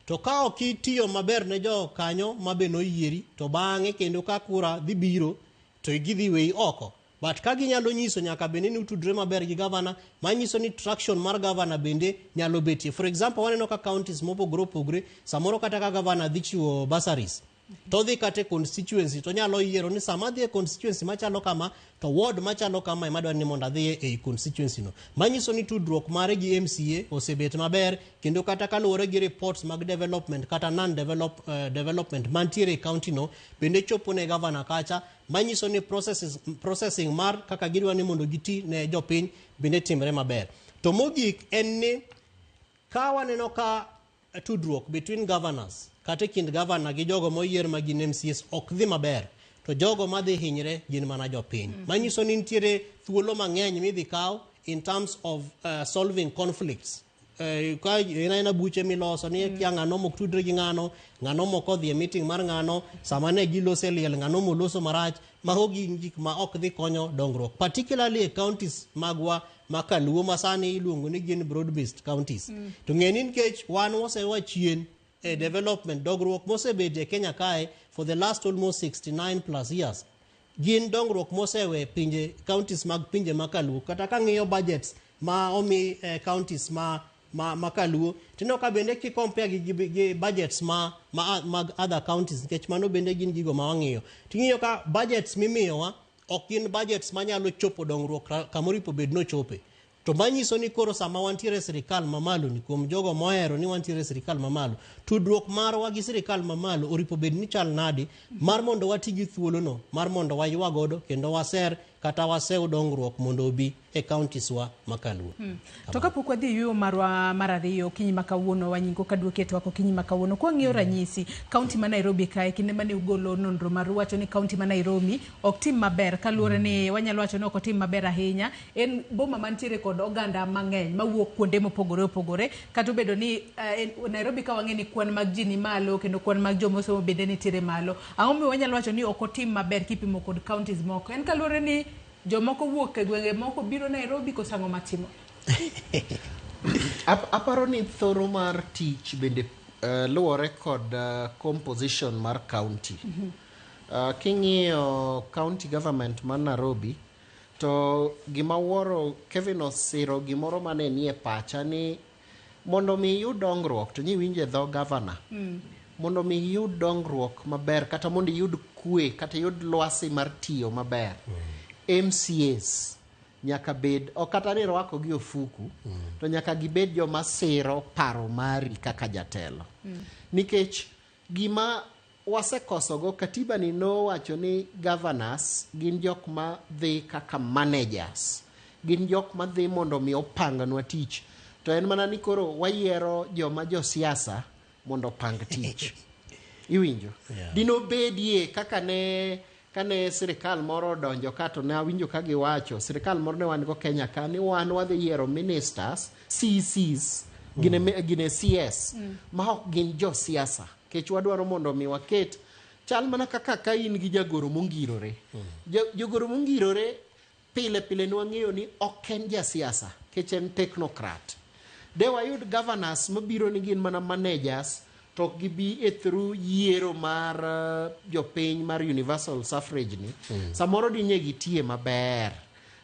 To ka ok itiyo maber ne jo kanyo ma be noyieri to bang'e kendo ka kura dhi biro to gidhi weyi oko. But ka ginyalo nyiso nyaka bende ni utudre maber gi gavana, manyiso ni traction mar gavana bende nyalo betie. For example, waneno ka counties mopogore opogore, samoro kata ka gavana dhi chiwo bursaries, to odhi kata e constituency to onyalo yiero ni sama adhi e constituency machalo kama to ward machalo kama ema adwaro ni mondo adhiye ei constituency no. Manyiso ni tudruok mare gi MCA osebet maber kendo kata kaluwore gi reports mag development kata non development mantiere e county no bende chopo ne gavana kacha, manyiso ni processing mar kaka gidwa ni mondo giti ne jopiny bende timre maber. To mogik en ni ka waneno ka tudruok between governors kata e kind governor gi jogo moyier ma gin MCAs ok dhi maber, to jogo madhi hinyre gin mana jopiny. Manyiso ni nitiere thuolo mang'eny midhi kaw in terms of solving conflicts. Ka en aena buche miloso ni kia ng'ano mok tudre gi ng'ano, ng'ano mok odhi e meeting mar ng'ano, sama ne giloso e liel ng'ano moloso marach, mago gin gik ma ok dhi konyo dongruok, particularly e counties magwa ma kaluo ma sani iluongo ni gin broad based counties. To ng'e ni nikech wan wasewa chien e development, dongruok mosebedo e Kenya kae for the last almost 69 plus years gin dongruok mosewe pinje counties mag pinje ma kaluo. Kata ka ng'iyo budgets ma omi counties ma kaluo, tineno ka bende ki compare gi budgets ma mag other counties, nikech mano bende gin gigo ma wang'iyo, ting'iyo ka budgets mimiyowa ok gin budgets manyalo chopo dongruok kamoro ipo bed nochope. To manyiso ni koro sama wantiere e sirikal mamalo ni, kuom jogo mohero ni wantiere e sirikal mamalo, tudruok marwa gi sirikal mamalo oripo bed ni chal nadi mar mondo wati gi thuolono mar mondo waywa godo kendo waser kata wasew dongruok mondo obi e counties wa ma kaluo. To kapok wadhi e yueyo marwa mar ariyo okinyi ma kawuono, wanyingo kaduoki e twak okinyi ma kawuono, kwang'iyo ranyisi kaunti ma Nairobi kae, kinde mane ugolo nonro maru wacho ni kaunti ma Nairobi ok tim maber kaluwore ni wanyalo wacho ni ok otim maber ahinya. En boma mantiere kod oganda mang'eny mawuok kuonde mopogore opogore, kata obedo ni Nairobi ka wang'e ni kwan mag ji ni malo kendo kwan mag joma osomo bende nitiere malo. Ang'o momiyo wanyalo wacho ni ok otim maber kipimo kod counties moko? En kaluwore ni jomoko wuok e gwenge moko biro Nairobi koso ang'o matimo? Aparo ni thoro mar tich bende luwore kod composition mar county. King'iyo county government mar Nairobi, to gima wuoro Kevin osiro gimoro mane nie pacha ni mondo mi iyud dongruok to nyiwinjo e dho governor. Mondo mi iyud dongruok maber kata mondo iyud kwe kata iyud lwasi mar tiyo maber, MCAs nyaka bed ok kata ni rwako gi ofuku, to nyaka gibed joma siro paro mari kaka jatelo. Nikech gima wasekosogo katiba ni nowacho ni governors gin jok ma dhi kaka managers, gin jok ma dhi mondo mi opangnwa tich, to en mana ni koro wayiero joma josiasa mondo opang tich. Iwinjo? Dinobedie kaka ne kane sirikal moro odonjo ka to ne awinjo ka giwacho sirikal moro ne wan go Kenya ka ni wan wadhi yiero ministers, CCs gine CS ma ok gin josiasa, kech wadwaro mondo mi waket chal mana kaka ka in gi jagoro mongirore. Jagoro mongirore pile pile nwang'eyo ni ok en jasiasa kech en technocrat. De wayud governors mabiro ni gin mana managers to ok gibi e through yiero mar jopiny mar universal suffrage ni, samoro dinye gitie maber.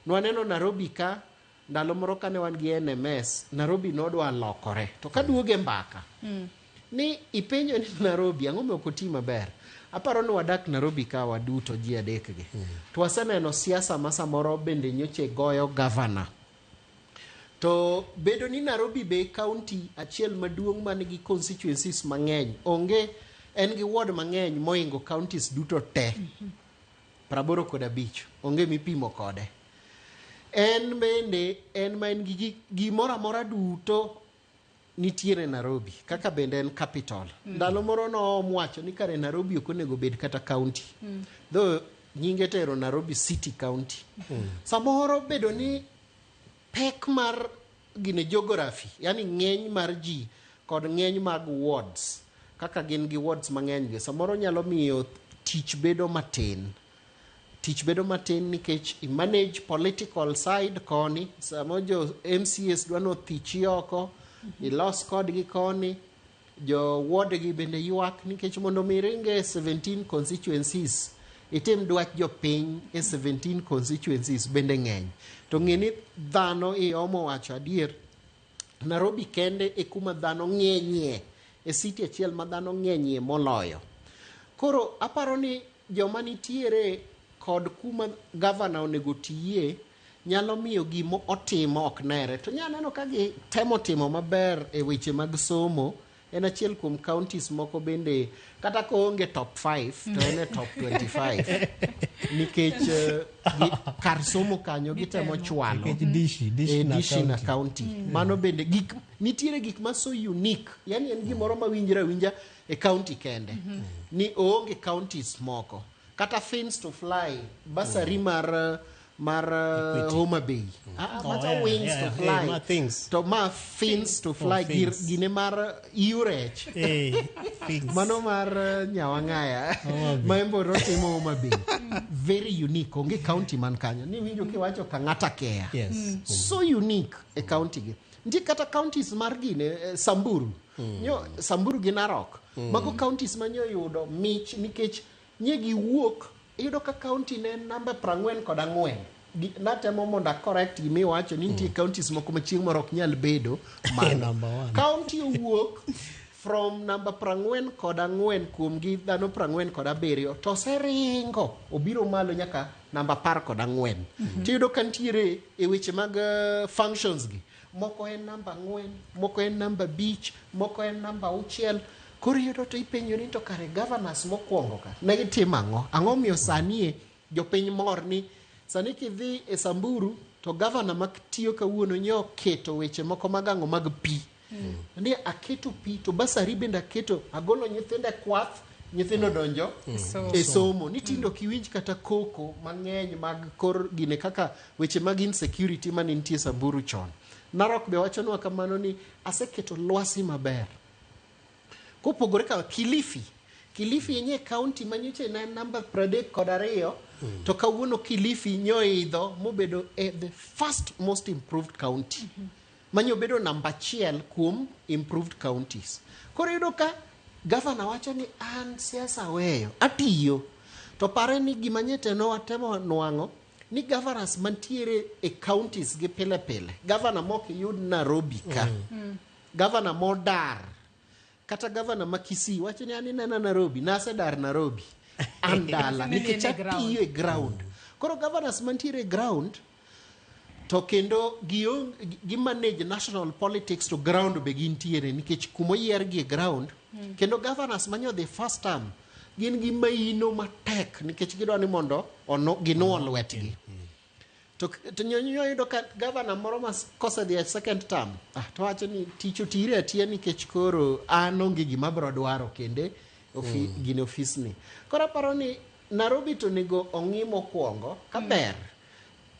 Nwaneno Nairobi ka ndalo moro kane wan gi NMS, Nairobi nodwa lokore. To kaduoge mbaka ni ipenjo ni Nairobi ang'o ma ok oti maber. Aparo ni wadak Nairobi ka waduto ji adek gi. To waseneno siasa ma samoro bende nyoche goyo governor. To bedo ni Nairobi be county achiel maduong' man gi constituencies mang'eny, onge En gi ward mang'eny moingo counties duto te. 85 onge mipimo kode. En bende en ma en gi gimoro amora duto nitiere Nairobi kaka bende en capital. Ndalo moro noom wacho ni kare Nairobi ok onego bed kata county. Though nyinge tero Nairobi City County. Samoro bedo ni pek mar gine geography, yani ng'eny mar ji kod ng'eny mag wards kaka gin gi wards mang'eny gi samoro nyalo miyo tich bedo matin. Tich bedo matin nikech i manage political side koni, samo jo MCAs dwa nothichi oko, ilos kodgi koni, jo ward gi bende ywak nikech mondo mi ringe 17 constituencies itim dwach jopiny e 17 constituencies bende ng'eny. To ng'e ni dhano iomo wacho adier, Nairobi kende e kuma dhano ng'enyie, e city achiel ma dhano ng'enyie moloyo. Koro aparo ni joma nitiere kod kuma gavana onego tiye nyalo miyo gima otimo ok nere. To nya neno ka gitemo timo maber e weche mag somo. En achiel kuom counties moko bende kata koonge top 5 to en e top 25 nikech kar somo kanyo gitemo chwalo. Nikech dishi na dishi na county. county. Mano bende gik nitiere gik ma so unique, yani en gimoro ma winjre awinja e county kende. Ni oonge counties moko. Kata fins to fly, basari mar Homa Bay. Oh, Macha yeah, wings yeah, to yeah. fly. Hey, ma things. To ma fins to fly, Oh, fins. gine mar iurech. Hey, fins. Mano mar Nyawang'aya. Homa Bay. Ma embo notimo Homa Bay. Very unique. Onge county man kanyo. Ni winjo kiwacho Kang'ata Kea. Yes. So unique e county gi. Nitie kata counties mar gine Samburu. Nyo Samburu gi Narok. Mago counties ma nyo yudo mich nikech nye giwuok iyudo ka county ne en namba 44. Natemo mondo a correct gima iwacho ni nitie counties moko ma chieng' moro ok nyal bedo malo. Number one. County owuok from namba 44 kuom gi dhano 47 to oseringo obiro malo nyaka namba 14. Tiyudo ka nitiere e weche mag functions gi moko en namba 4, moko en namba 5, moko en namba 6. Koro iyudo to ipenjori to kare governors mokwongo ka ne gitimo ang'o? Ang'o miyo sani jopiny mor ni sani kidhi e Samburu to governor matiyo kawuono nyo oketo weche moko mag ang'o mag pi. Ni aketo pi to basari bende aketo, agolo nyithindo e kwath, nyithindo donjo e somo. Ni tindo kiwinj kata koko mang'eny mag kor gine kaka weche mag insecurity mane nitie Samburu chon. Narok be wachonwa kamano ni aseketo lwasi maber. Kopogore ka Kilifi. Kilifi yenye county manyocha ne en namba 32 to kawuono Kilifi nyoidho mobedo e the first most improved county. Manyo bedo namba 1 kuom improved counties. Koro iyudo ka governor wacho ni an siasa weyo, atiyo. To pare ni gima nyete no watemo nwang'o ni governors mantiere e counties gi pile pile. Governor mok iyud Nairobi ka. Governor modar. Kata governor ma Kisii wacho ni an inena Nairobi, nasedar Nairobi. An dala nikech atiyo e ground. Koro governors mantiere e ground to kendo gi manage national politics to ground be gintiere nikech kumoyiergi e ground. Kendo governors manyo the first term gin gi maino matek nikech gidwa ni mondo ginuo lwetgi. To yudo ka governor moro ma kosedhi e second term, to wacho ni tich otire atiya nikech koro an onge gima abiro dwaro kende gine ofisni. Koro aparo ni Nairobi to onego ong'i mokwongo kaber.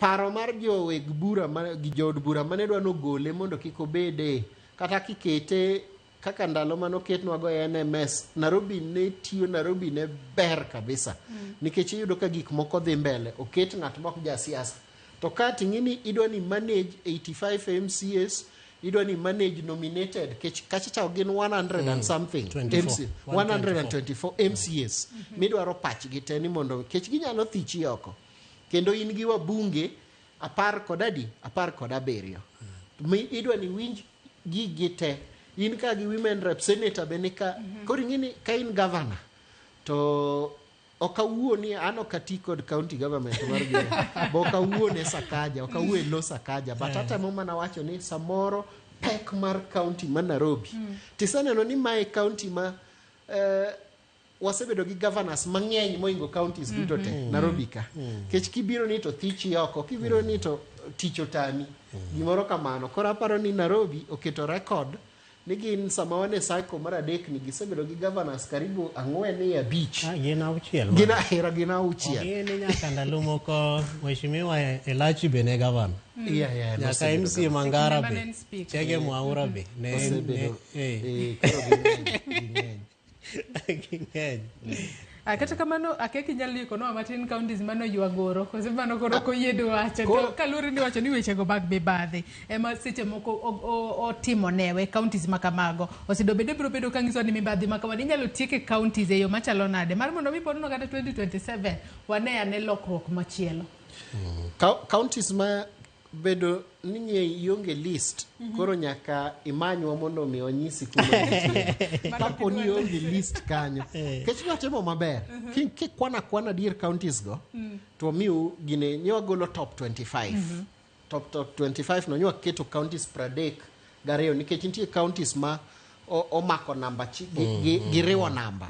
Paro mar joweg bura gi jood bura mane dwa nogole mondo kik obede kata kikete kaka ndalo manoketnwago e NMS, Nairobi ne tiyo, Nairobi ne ber kabisa. Nikech iyudo ka gik moko dhi mbele, oket ng'at mok ja siasa. To ka ting'i ni idwa ni manage 85 MCAs, idwa ni manage nominated, kech kacha cha gin 100 and something 24. MC, 124 MCAs midwaro pachgi te ni mondo kech ginyalo thichi oko. Kendo in gi wabunge 17. Mi idwa ni winj gigi te. In ka gi women rep, senator be nika. Koro ing'e ni ka in governor to ok awuo ni an ok ati kod county government mar Gine. Bo ok awuo ne Sakaja, ok awuo e lo Sakaja, but atemo mana wacho ni samoro pek mar county ma Nairobi. Tiseneno ni mae county ma wasebedo gi governors mang'eny moingo counties duto te Nairobi ka. Kech kibiro ni to thichi oko, kibiro ni to tich otami. Gimoro kamano. Koro aparo ni Nairobi oketo record ni gin sama wan e cycle mar adek ni gisebedo gi governors karibu 4 ni 5. Gin 6. Gin ahera gin 6. Ong'e ni nyaka ndalo moko Mheshimiwa Elachi be ne gavana. Yeah, Nyaka nosebedo MC gavana. Mangara Kinde be. mane en speaker. Chege Mwaura be. Ne Osebedo- ne koro ging'eny. Ging'eny. Kata kamano akia kinyalo ikonwa matin counties mano ywagoro koso mano koro ok oyie wacho to kaluwore ni wacho ni wechego mag mibadhi ema seche moko otimo newe counties ma kamago osedo bende biro bedo ka nyiso ni mibadhi ma kamano inyalo tiek e counties e yo machalo nade mar mondo mi ponono kata 2027 wane ane lokruok machielo. Counties ma bedo ni nye ionge list koro nyaka imanywa mondo mi wanyisi kuma gintie. Kapo ni ionge list kanyo kech watimo maber kikwana kwana dier counties go to miu gine nyo wagolo top 25 top 25 no nyo waketo counties 32 nikech nitie counties ma omako namba giriwo namba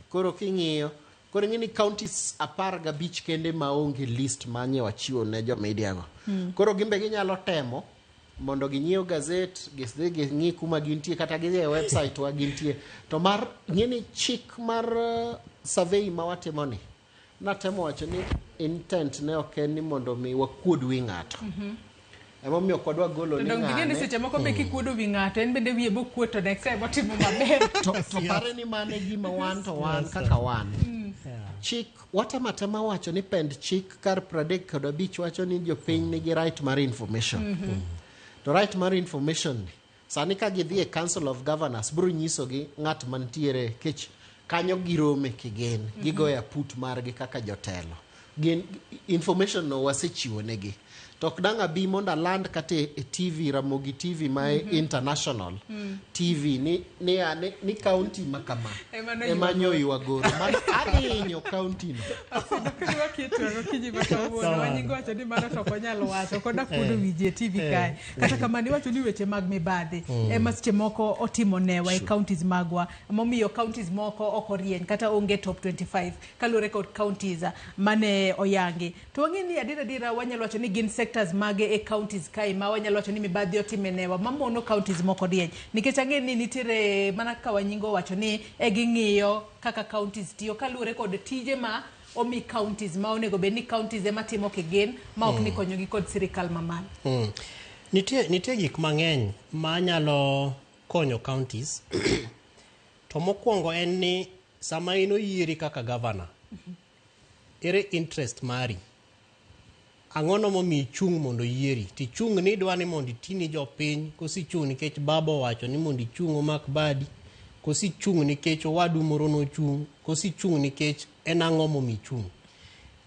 koro king'iyo koro ing'e ni counties 15 kende maonge list manye wachiwo ne jo media go. Koro gimbe ginyalo temo mondo ginyiew gazet, gidhi ging'i kuma gintie kata gidhi e website wa gintie. To mar ng'e ni chik mar survey ma watimo ni natemo wacho ni intent ne ok en ni mondo mi wakuod wi ng'ato. Emomiyo ok wadwa golo To ni dong ging'e ni ng'ane. seche moko be kikuodo wi ng'ato en bende wiye bokuot to next time otimo maber. To pare ni mano e gima wan to wan kaka wan. Chik watema tema wacho ni pend chik kar 35 wacho ni jopiny nigi right mar information. To right mar information ni sani ka gidhi e Council of Governors biro nyisogi ng'at mantiere kech kanyo girome kigen gigoyo aput margi kaka jotelo. Gin information no wasechiwo negi. To ok dang' abi mondo aland kata e TV Ramogi TV ma international TV ni county ma kama ema nyo ywagoro mano adhi hinyo county no. Okinyi ma kawuono wanyingo wacho ni mano to ok onyal wacho koda kuodo wi ji e TV kae. Kata kamano iwacho ni weche mag mibadhi ema seche moko otimo newa e counties magwa momiyo counties moko ok orieny kata onge top 25 kaluwore kod counties mane oyangi. To wang'e ni adier adiera wanyalo wacho ni gin sectors mage e counties kae ma wanyalo wacho ni mibadhi otime newa mamono counties moko rieny nikech ang'e ni nitiere mana kaka wanyingo wacho ni e ging'iyo kaka counties tiyo kaluwore kod tije ma omi counties ma onego bed ni counties ema timo kigin ma ok ni konyogi kod sirikal mamalo. Nitie gik mang'eny ma nyalo konyo counties. To mokwongo en ni sama in oyieri kaka governor, ere interest mari? Ang'ono momiyo ichung' mondo oyieri? Tichung' ni idwa ni mondo iti ni jopiny, koso ichung' nikech baba owacho ni mondo ichung' omak badi, koso ichung' nikech owadu moro nochung', koso ichung' nikech en ang'o momiyo ichung'?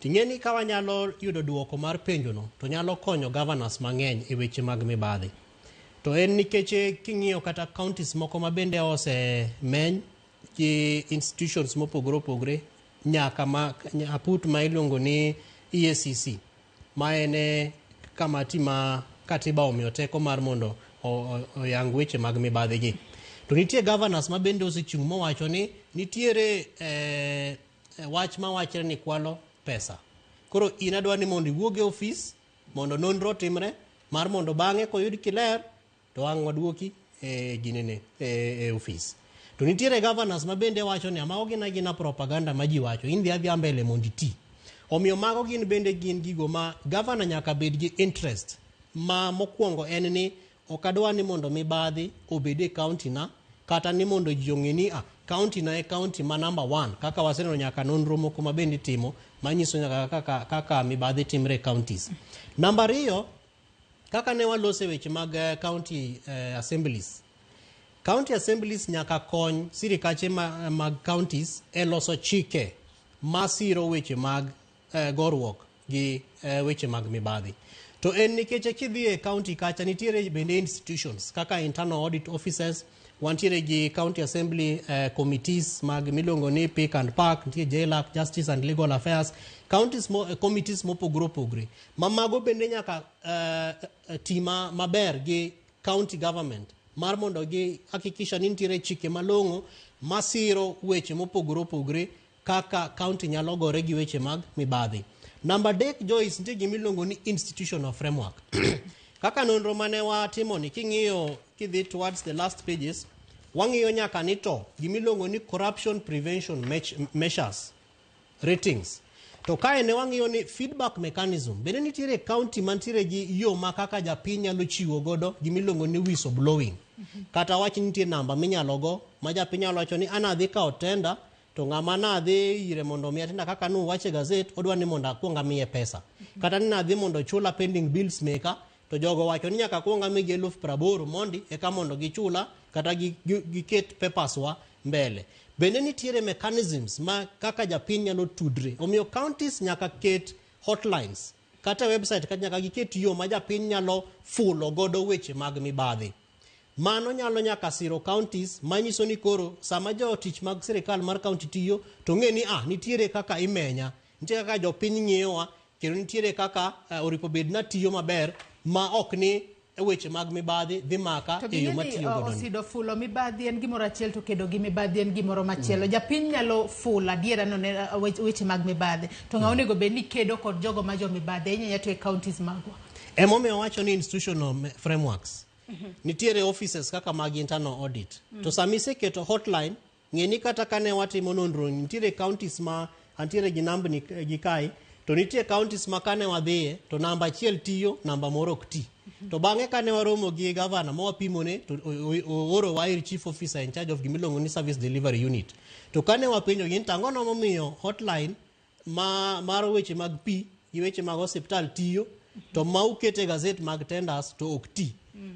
Ting'e ni ka wanyalo yudo duoko mar penjono to nyalo konyo governors mang'eny e weche mag mibadhi. To en nikech king'iyo kata counties moko ma bende osemeny gi institutions mopogore opogore nyaka ma aput ma iluongo ni EACC ma en e kamati ma katiba omiyo teko mar mondo oyang weche mag mibadhi gi. To nitie governors ma bende osechung' mowacho ni nitiere wach mawachre ni kwalo pesa. Koro in adwa ni mondo iwuog e ofis mondo nonro otimre mar mondo bang'e koyud kiler to ang' waduoki e ginene e ofis. To nitiere governors ma bende wacho ni mago gin agina propaganda ma ji wacho, in dhi adhiya mbele mondo iti. Omiyo mago gin bende gin gigo ma governor nyaka bed gi interest ma mokwongo en ni ok adwa ni mondo mibadhi obed e county na kata ni mondo ji ong'e ni county na e county ma number 1 kaka waseneno nyaka nonro moko ma bende itimo manyiso nyaka kaka mibadhi timre e counties. Namba 2, kaka ne walose weche mag county assemblies. County assemblies nyaka kony sirikache mag counties e loso chike masiro weche mag goruok gi weche mag mibadhi. To en nikech kidhi e county kacha nitiere bende institutions kaka internal audit officers, wantiere gi county assembly committees mag miluongo ni Pick and Pack, nitie JLAC, Justice and Legal Affairs, counties committees mopogore opogore. Ma mago bende nyaka tima maber gi county government mar mondo gi hakikisha ni nitiere chike malong'o masiro weche mopogore opogore kaka county nyalo gore gi weche mag mibadhi. Namba 3, Joyce, nitie gima iluongo ni institutional framework. Kaka nonro mane watimo ni king'iyo kidhi towards the last pages, wang'iyo nyaka ni to gima iluongo ni corruption prevention measures ratings. To kae ne wang'iyo ni feedback mechanism, bende nitiere county mantiere gi yo ma kaka japiny nyalo chiwo godo gima iluongo ni whistleblowing. Kata wach ni nitie namba minyalo go ma japiny nyalo wacho ni an adhi kawo tender to ng'ama nadhi ire mondo omiya tender kaka nuwacho e gazet odwa ni mondo akuong amiye pesa. Kata ni nadhi mondo ochula pending bills meka to jogo wacho ni nyaka akuong amigi 80,000 mondi eka mondo gichula kata giket papers wa mbele. Bende nitiere mechanisms ma kaka japiny nyalo tudre. Omiyo counties nyaka ket hotlines kata website kata nyaka giket yo ma japiny nyalo fulo godo weche mag mibadhi. Mano nyalo nyaka siro counties manyiso ni koro sama jotich mag sirikal mar county tiyo to ng'e ni nitiere kaka imenya, nitiere kaka jopiny ng'iyowa, kendo nitiere kaka oripo bed na tiyo maber ma ok ni weche mag mibadhi dhi maka e yo matiyo godo ni. Osido fulo mibadhi en gimoro achiel to kedo gi mibadhi en gimoro machielo. Japiny nyalo fulo adiera no ne weche mag mibadhi to ng'a onego bed ni kedo kod jogo ma jo mibadhi ahinya to e counties magwa. Emomiyo wacho ni institutional frameworks. Nitiere offices kaka mag internal audit. To sama iseketo hotline, ng'e ni kata kane watimo nonro nitiere counties ma antiere gi nambni gi kae, to nitie counties ma kane wadhiye to namba achiel tiyo, namba moro ok ti. To bang'e kane waromo gi governor ma wapimone to oorowa ir chief officer in charge of gimiluongo ni service delivery unit. To kane wapenjo gi ni to ang'o momiyo hotline mar weche mag pi gi weche mag osiptal tiyo to ma ukete gazet mag tenders to ok ti.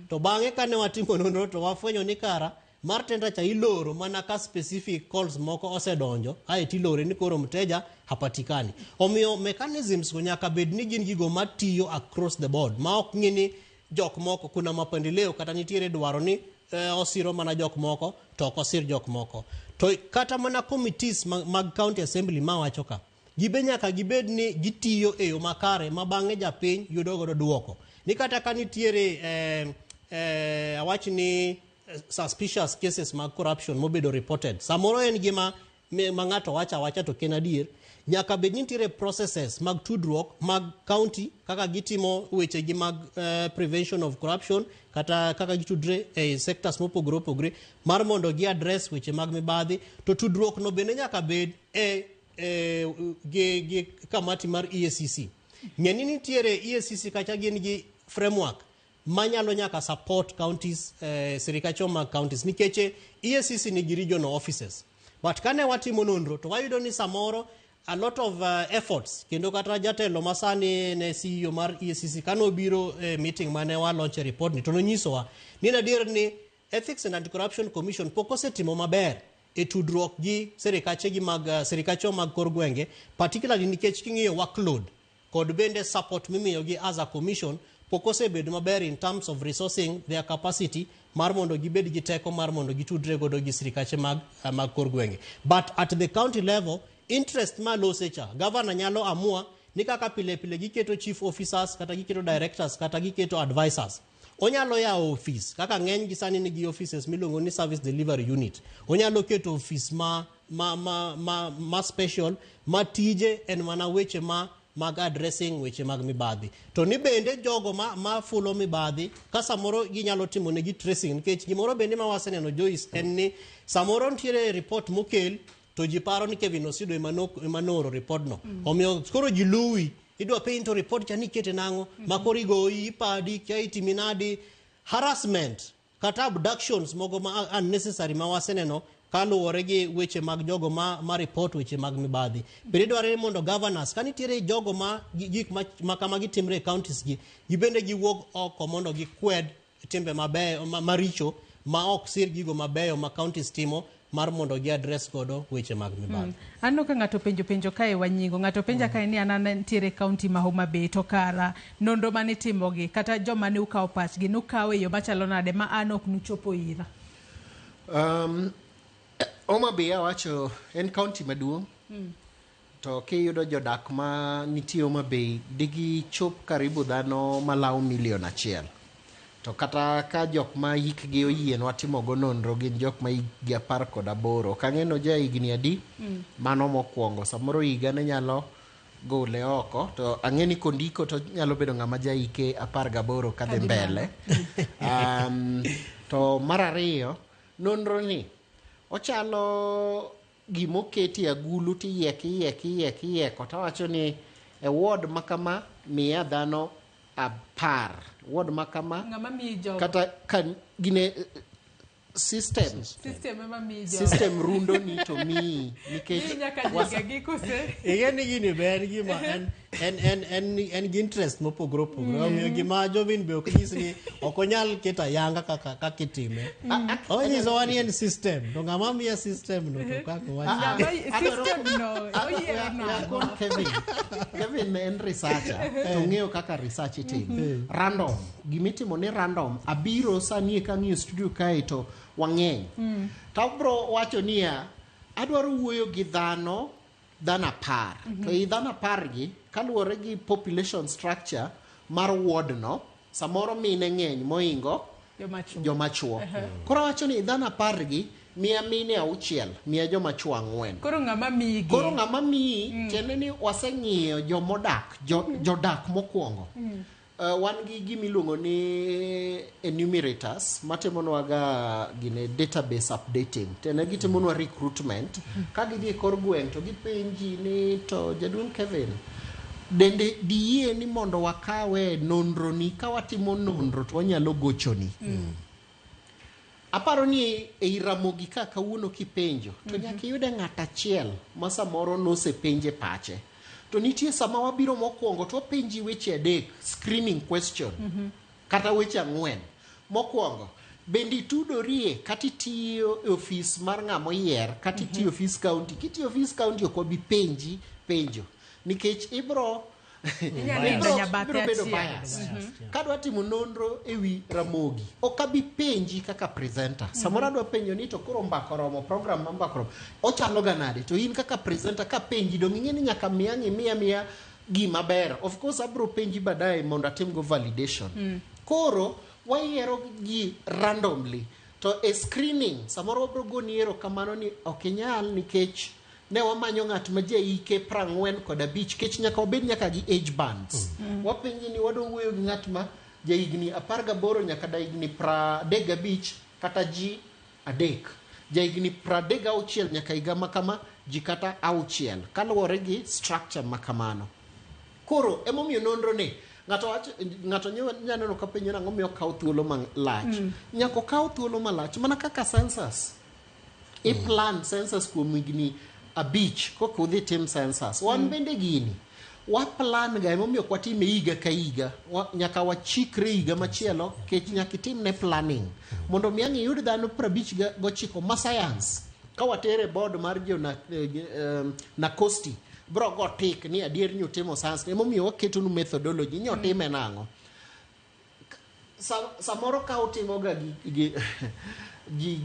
To bang'e kane watimo nonro to wafwenyo ni kara mar tender cha iloro mana ka specific calls moko osedonjo ae tilore ni koro mteja hapatikani. Omiyo mechanisms go nyaka bed ni gin gigo matiyo across the board ma ok ng'i ni jok moko kuna mapendeleo kata nitiere dwaro ni osiro mana jok moko to ok osir jok moko. To kata mana committees mag county assembly mawacho ka gibe nyaka gibed ni gitiyo e yo makare ma bang'e japiny yudo godo duoko. Ni kata ka nitiere awach ni suspicious cases mag corruption mobedo reported. Samoro en gima ma ng'ato wacho awacha to ken adier. Nyaka bed ni nitiere processes mag tudruok mag county kaka gitimo weche gi mag prevention of corruption kata kaka gitudre e sectors mopogore opogore mar mondo gi address weche mag mibadhi. To tudruok no bende nyaka bed gi kamati mar EACC. Ng'e ni nitiere EACC kacha gin gi framework manyalo nyaka support counties, sirikacho mag counties nikech EACC nigi regional offices. But kane watimo nonro to wayudo ni samoro a lot of efforts kendo kata jatelo masani ne CEO mar EACC kane obiro meeting mane wa launch report ni to nonyisowa ni en adier ni Ethics and Anti-Corruption Commission pok osetimo maber e tudruok gi sirikache gi mag sirikacho mag kor gwenge, particularly nikech king'iyo workload kod bende support mimiyogi as a commission pok osebedo maber in terms of resourcing their capacity mar mondo gibed gi teko mar mondo gitudre godo gi sirikache mag kor gwenge. But at the county level, interest ma lose cha, governor nyalo amua ni kaka pile pile giketo chief officers, kata giketo directors, kata giketo advisors. Onyalo yawo office, kaka ng'eny gi sani nigi offices miluongo ni service delivery unit. Onyalo keto office ma special, ma tije en mana weche ma mag addressing weche mag mibadhi. To ni bende jogo ma fulo mibadhi, ka samoro ginyalo timo negi tracing, nikech gimoro bende ma waseneno Joyce en ni samoro nitiere report mokel to ji paro ni Kevin Osido ema nooro report no. Omiyo koro ji luwi, idwa penj to report cha ni ikete nang'o, ma koro igoyi, ipadi, kia itimi nadi, harassment kata abductions moko ma unnecessary ma waseneno kaluwore gi weche mag jogo ma report weche mag mibadhi. Bende dwarore mondo governors, ka nitiere jogo ma gik ma kamagi timre e counties gi, gibende giwuog oko mondo gikwed timbe mabeyo, maricho ma ok sir gigo mabeyo ma counties timo mar mondo gi address godo weche mag mibadhi. Aneno ka ng'ato penjo kae wanyingo. Ng'ato penja kae ni an nitiere county ma Homa Bay to kara nonro mane itimogi kata joma ne ukawo pachgi nukawo e yo machalo nade ma an ok nuchopo ira? Homa Bay awacho en county maduong'. To kiyudo jodak ma nitie Homa Bay digichop karibu dhano malawo 1 million. To kata ka jok ma hikgi oyienwa timogo nonro gin jok ma hikgi 18. Ok ang'e ni oja higni adi, mano mokwongo. Samoro higa ne nyalo gole oko, to ang'e ni kondiko to nyalo bedo ng'ama ja hike 18 kadhi mbele. To mar ariyo, nonro ni ochalo gimoketi agulu tiyieko iyieko iyieko iyieko tawacho ni e ward ma kama miya dhano 10, ward ma kama ng'ama miyi jogo kata ka gine system system ema miyi jogo system rundo ni to miyi nikech Miyi nyaka jigagi kose Ing'e ni gini be en gima en gi interest mopogore opogore. Omiyo gima Jovin be ok nyis ni ok onyal keto ayanga kaka itime. Onyisowa ni en system. To ng'ama miye system no to kaka wacho. System no oyiero nang'o? Kevin en researcher to ong'eyo kaka research itimo. Random. Gimitimo ni random. Abiro sani eka ang'iyo studio kae to wang'eny. To abro wacho niya, adwaro wuoyo gi dhano 10. To i dhano 10 gi, kaluwore gi population structure mar ward no, samoro mine ng'eny moingo joma chuo. Koro awacho ni dhano 10 gi, miya mine 6, miya joma chuo 4. Koro ng'ama miyi gi? Koro ng'ama miyi, tiende ni waseng'iyo jomodak, jodak mokwongo. Wan gi gimiluongo ni enumerators matimonwa ga gine database updating. Tene gitimonwa recruitment. Ka gidhi e kor gweng' to gipenji ni to jaduong' Kevin, dende diyie ni mondo wakawe nonro ni ka watimo nonro to wanyalo gochoni. Aparo ni ei Ramogi ka kawuono kipenjo to nyaka iyude ng'at achiel ma samoro nosepenje pache. To nitie sama wabiro mokwongo to wapenji weche 3, screening question, kata weche 4. Mokwongo, bende itudorie kata itiyo e ofis mar ng'ama oyier, kata itiyo e ofis county. Kitiyo e ofis county ok wabi penji penjo. Nikech ibro bedo bias. Kadwa timo nonro ewi Ramogi, ok abi penji kaka presenter. Samoro adwa penjo ni to koro mbaka oromo, program ma mbaka oromo. Ochalo ga nade? To in kaka presenter ka penji dong ing'e ni nyaka miya ng'i miya gima ber. Of course abro penji baadaye mondo atimgo validation. Koro wayiero ji randomly. To e screening samoro wabro goni erokamano ni ok inyal nikech ne wamanyo ng'at ma jaike 45 kech nyaka wabed nyaka gi age bands. Wapenji ni wadwa wuoyo gi ng'at ma jahigni 18 nyaka higni 35 kata ji 3. Jahigni 36 nyaka higa makama ji kata 6 kaluwore gi structure makamano. Koro emomiyo nonro ni ng'ato nyalo neno ka penjo nang'o miyo okaw thuolo malach. Nyaka okaw thuolo malach mana kaka census. I plan census kuom higni 5 koka udhi tim census. Wan bende gini wa plan ga emomiyo ok watime higa ka higa. Nyaka wachikre higa machielo kech nyaka itimne planning. Mondo mi ang' iyud dhano 59 ma science. Ka watere board mar jo Nakosti bro go tik ni adier ni utimo science. Emomiyo waketonu methodology ni otime nang'o. Samoro ka utimo ga ji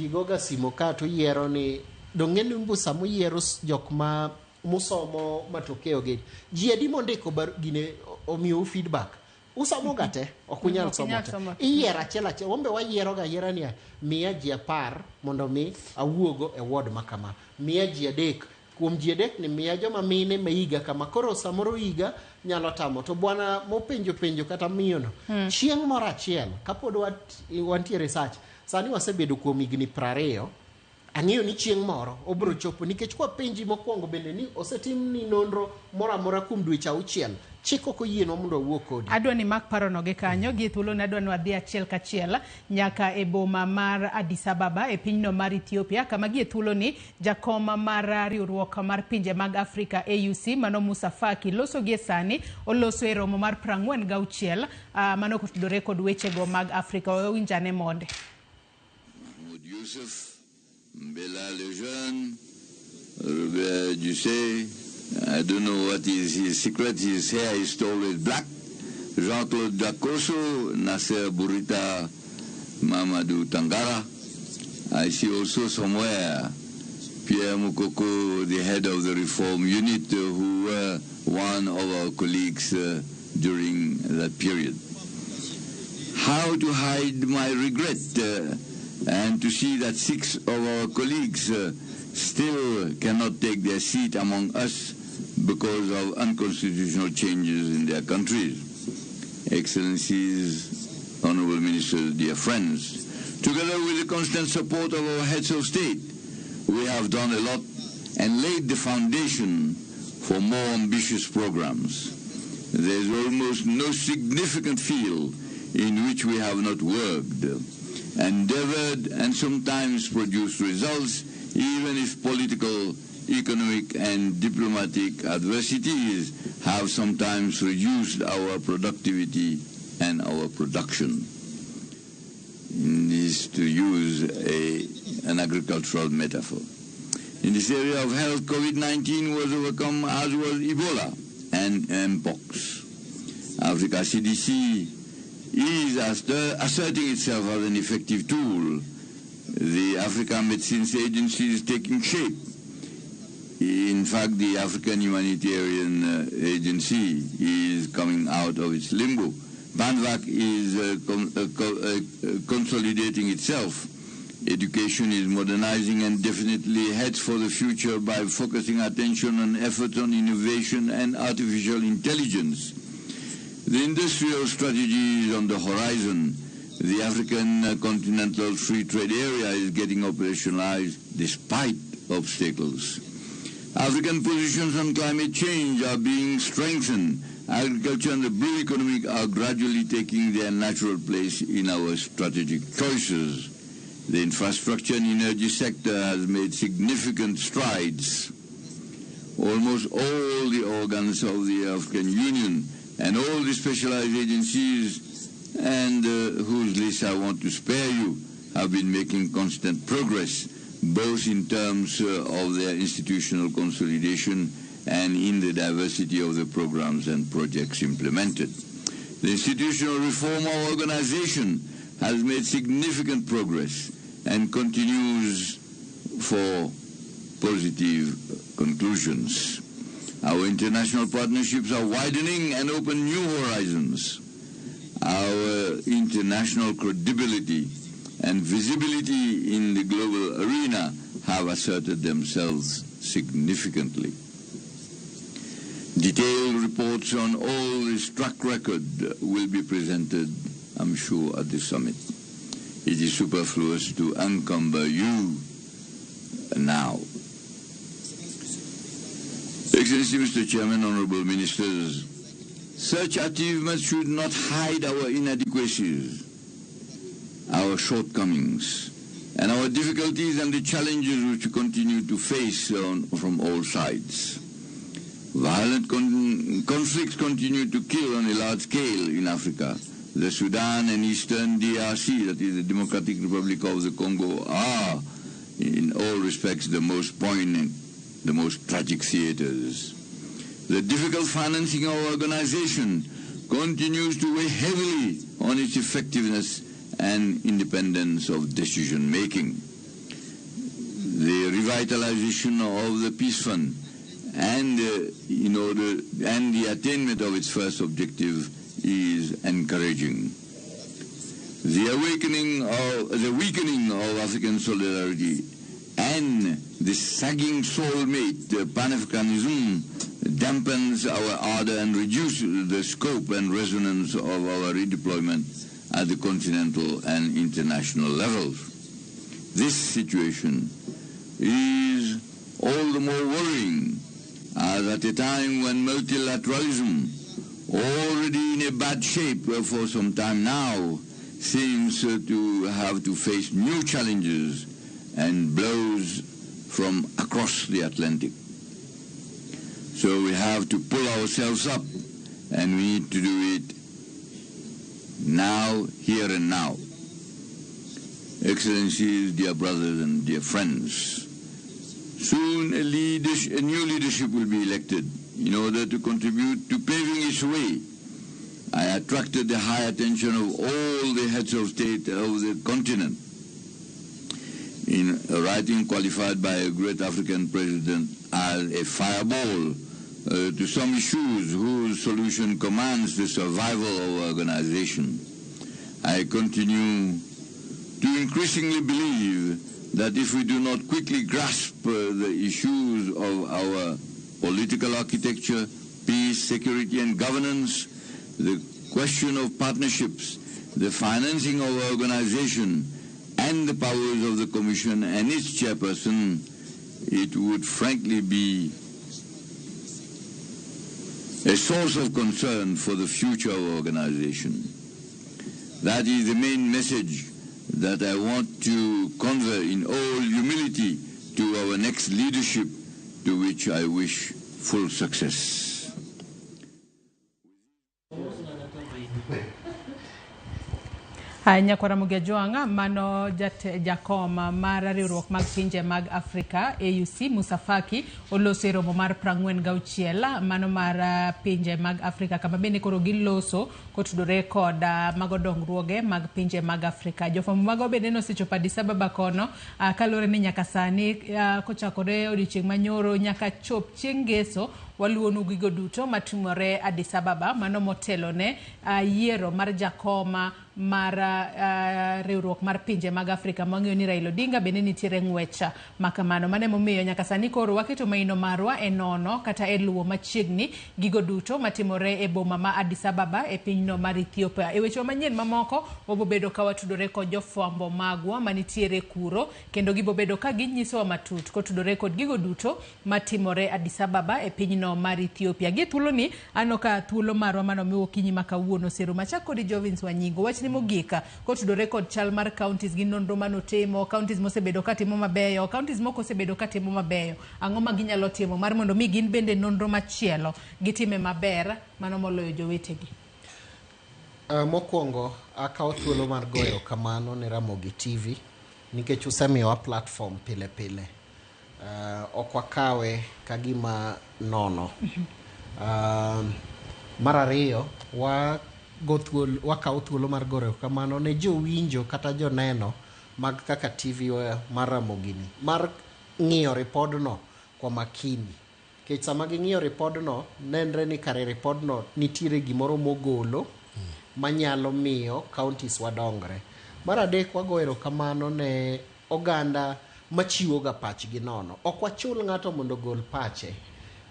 goga simo ka to yiero ni dong' ng'e ni sama uyiero jok ma musomo matokeo gi ji adi mondiko gine omiyou feedback usomo ga te ok unyal somo te iyiero achiel achiel wambe wayiero ga yiera niya miya ji 10 mondo mi awuogo e ward ma kama miya ji 3 kuom ji 3 ni miya joma mine ma higa kama koro samoro higa nyalo tamo to bwana mopenjo penjo kata miyo no chieng' moro achiel kapod wantie research sani wasebedo kuom higni 20 ang'eyo ni chieng' moro obro chopo nikech kwa penji mokwongo bende ni osetim ni nonro moro amora kuom dweche 6 chik ok oyienwa mondo wawuo kodi. Adwa ni mak parono gi kanyo gi thuolo ne adwa ni wadhi achiel kachiel nyaka e boma mar Addis Ababa e pinyno mar Ethiopia kama gie thuolo ni jakom mar riwruok mar pinje mag Afrika AUC mano Musa Faki loso gie sani oloso e romo mar 46 mano kotudore kod wechego mag Afrika. Wawinjane monde. Mahmoud Yusuf, Mbella Lejeune, Robert Dussey, I don't know what is his secret, his hair is always black. Jean-Claude Dakoso, Nasser Bourita, Mamadou Tangara. I see also somewhere Pierre Mukoko, the head of the reform unit, who were one of our colleagues during that period. How to hide my regret and to see that 6 of our colleagues still cannot take their seat among us because of unconstitutional changes in their countries. Excellencies, Honorable Ministers, dear friends, together with the constant support of our heads of state, we have done a lot and laid the foundation for more ambitious programs. There is almost no significant field in which we have not worked, endeavored, and sometimes produced results, even if political, economic, and diplomatic adversities have sometimes reduced our productivity and our production. Is to use an agricultural metaphor. In this area of health, COVID-19 was overcome, as was Ebola and Mpox. Africa CDC is asserting itself as an effective tool. The Africa Medicines Agency is taking shape. In fact, the African Humanitarian Agency is coming out of its limbo. PANVAC is consolidating itself. Education is modernizing and definitely heads for the future by focusing attention on efforts on innovation and artificial intelligence. The industrial strategy is on the horizon. The African Continental Free Trade Area is getting operationalized despite obstacles. African positions on climate change are being strengthened. Agriculture and the blue economy are gradually taking their natural place in our strategic choices. The infrastructure and energy sector has made significant strides. Almost all the organs of the African Union and all the specialized agencies, and whose list I want to spare you, have been making constant progress, both in terms of their institutional consolidation and in the diversity of the programs and projects implemented. The institutional reform of our organization has made significant progress and continues for positive conclusions. Our international partnerships are widening and open new horizons. Our international credibility and visibility in the global arena have asserted themselves significantly. Detailed reports on all this track record will be presented, I'm sure, at the summit. It is superfluous to encumber you now. Excellency, Mr. Chairman, Honorable Ministers, such achievements should not hide our inadequacies, our shortcomings, and our difficulties and the challenges which we continue to face from all sides. Violent conflicts continue to kill on a large scale in Africa. The Sudan and Eastern DRC, that is the Democratic Republic of the Congo, are in all respects the most poignant, the most tragic theaters. The difficult financing of our organization continues to weigh heavily on its effectiveness and independence of decision-making. The revitalization of the Peace Fund and the attainment of its first objective is encouraging. The weakening of African solidarity and the sagging soulmate, Pan-Africanism, dampens our ardor and reduces the scope and resonance of our redeployment at the continental and international levels. This situation is all the more worrying as at a time when multilateralism, already in a bad shape for some time now, seems to have to face new challenges and blows from across the Atlantic. So we have to pull ourselves up, and we need to do it now, here and now. Excellencies, dear brothers and dear friends, soon a new leadership will be elected in order to contribute to paving its way. I attracted the high attention of all the heads of state of the continent in a writing qualified by a great African president as a fireball to some issues whose solution commands the survival of our organization. I continue to increasingly believe that if we do not quickly grasp the issues of our political architecture, peace, security and governance, the question of partnerships, the financing of our organization, and the powers of the Commission and its chairperson, it would frankly be a source of concern for the future of our organization. That is the main message that I want to convey in all humility to our next leadership, to which I wish full success. Nyakwara Mugejuanga mano jakom mar riwruok mag pinje mag Afrika AUC Musa Faki oloso e romo mar 46 mano mar pinje mag Afrika kama bende koro giloso kotudore kod mago dongruoge mag pinje mag Afrika. Jofwambo mago bende nosechopo Addis Ababa kono kaluwore ni nyaka sani kochakore odiochieng' manyoro nyaka chop chieng' ngeso waluwonu gigo duto matimore Addis Ababa mano motelone yiero mar jakoma mar riwruok mar pinje mag Afrika mwang'eyo ni Raila Odinga bende nitiere ng'wech makamano. Mano emomiyo nyaka sani koro waketo maino marwa e nono kata e luwo machiegni gigo duto matimore e boma ma Addis Ababa e pinyno mar Ethiopia. E weche manyien mamoko wabobedo ka watudore kod jofwambo magwa manitiere kuro kendo gibobedo ka ginyisowa matut kotudore kod gigo duto matimore Addis Ababa e pinyno mar Ethiopia. Gi thuoloni aneno ka thuolo marwa manomiwa okinyi ma kawuono oserumo. Achak kodi Jovins Wanyingo, wachni mogik kotudore kod chal mar counties gi nonro manotimo, counties mosebedo katimo mabeyo, counties moko osebedo katimo mabeyo, ang'o ma ginyalo timo mar mondo mi gin bende nonro machielo gitime maber mano moloyo jowetegi? Mokwongo akawo thuolo mar goyo kamano ne Ramogi TV nikech usemiyowa platform pile pile. Ok wakawe ka gima nono. Mar ariyo, wakawo thuolo mar goyo kamano ne jowinjo kata joneno mag kaka TV mar Ramogi ni mar ng'iyo ripodno kwa makini. Nikech sama ging'iyo ripodno, nenre ni kare ripodno nitiere gimoro mogolo manyalo miyo counties wadongre. Mar adek, wagoyo erokamano ne oganda machiwo ga pachgi nono. Ok wachul ng'ato mondo ogol pache.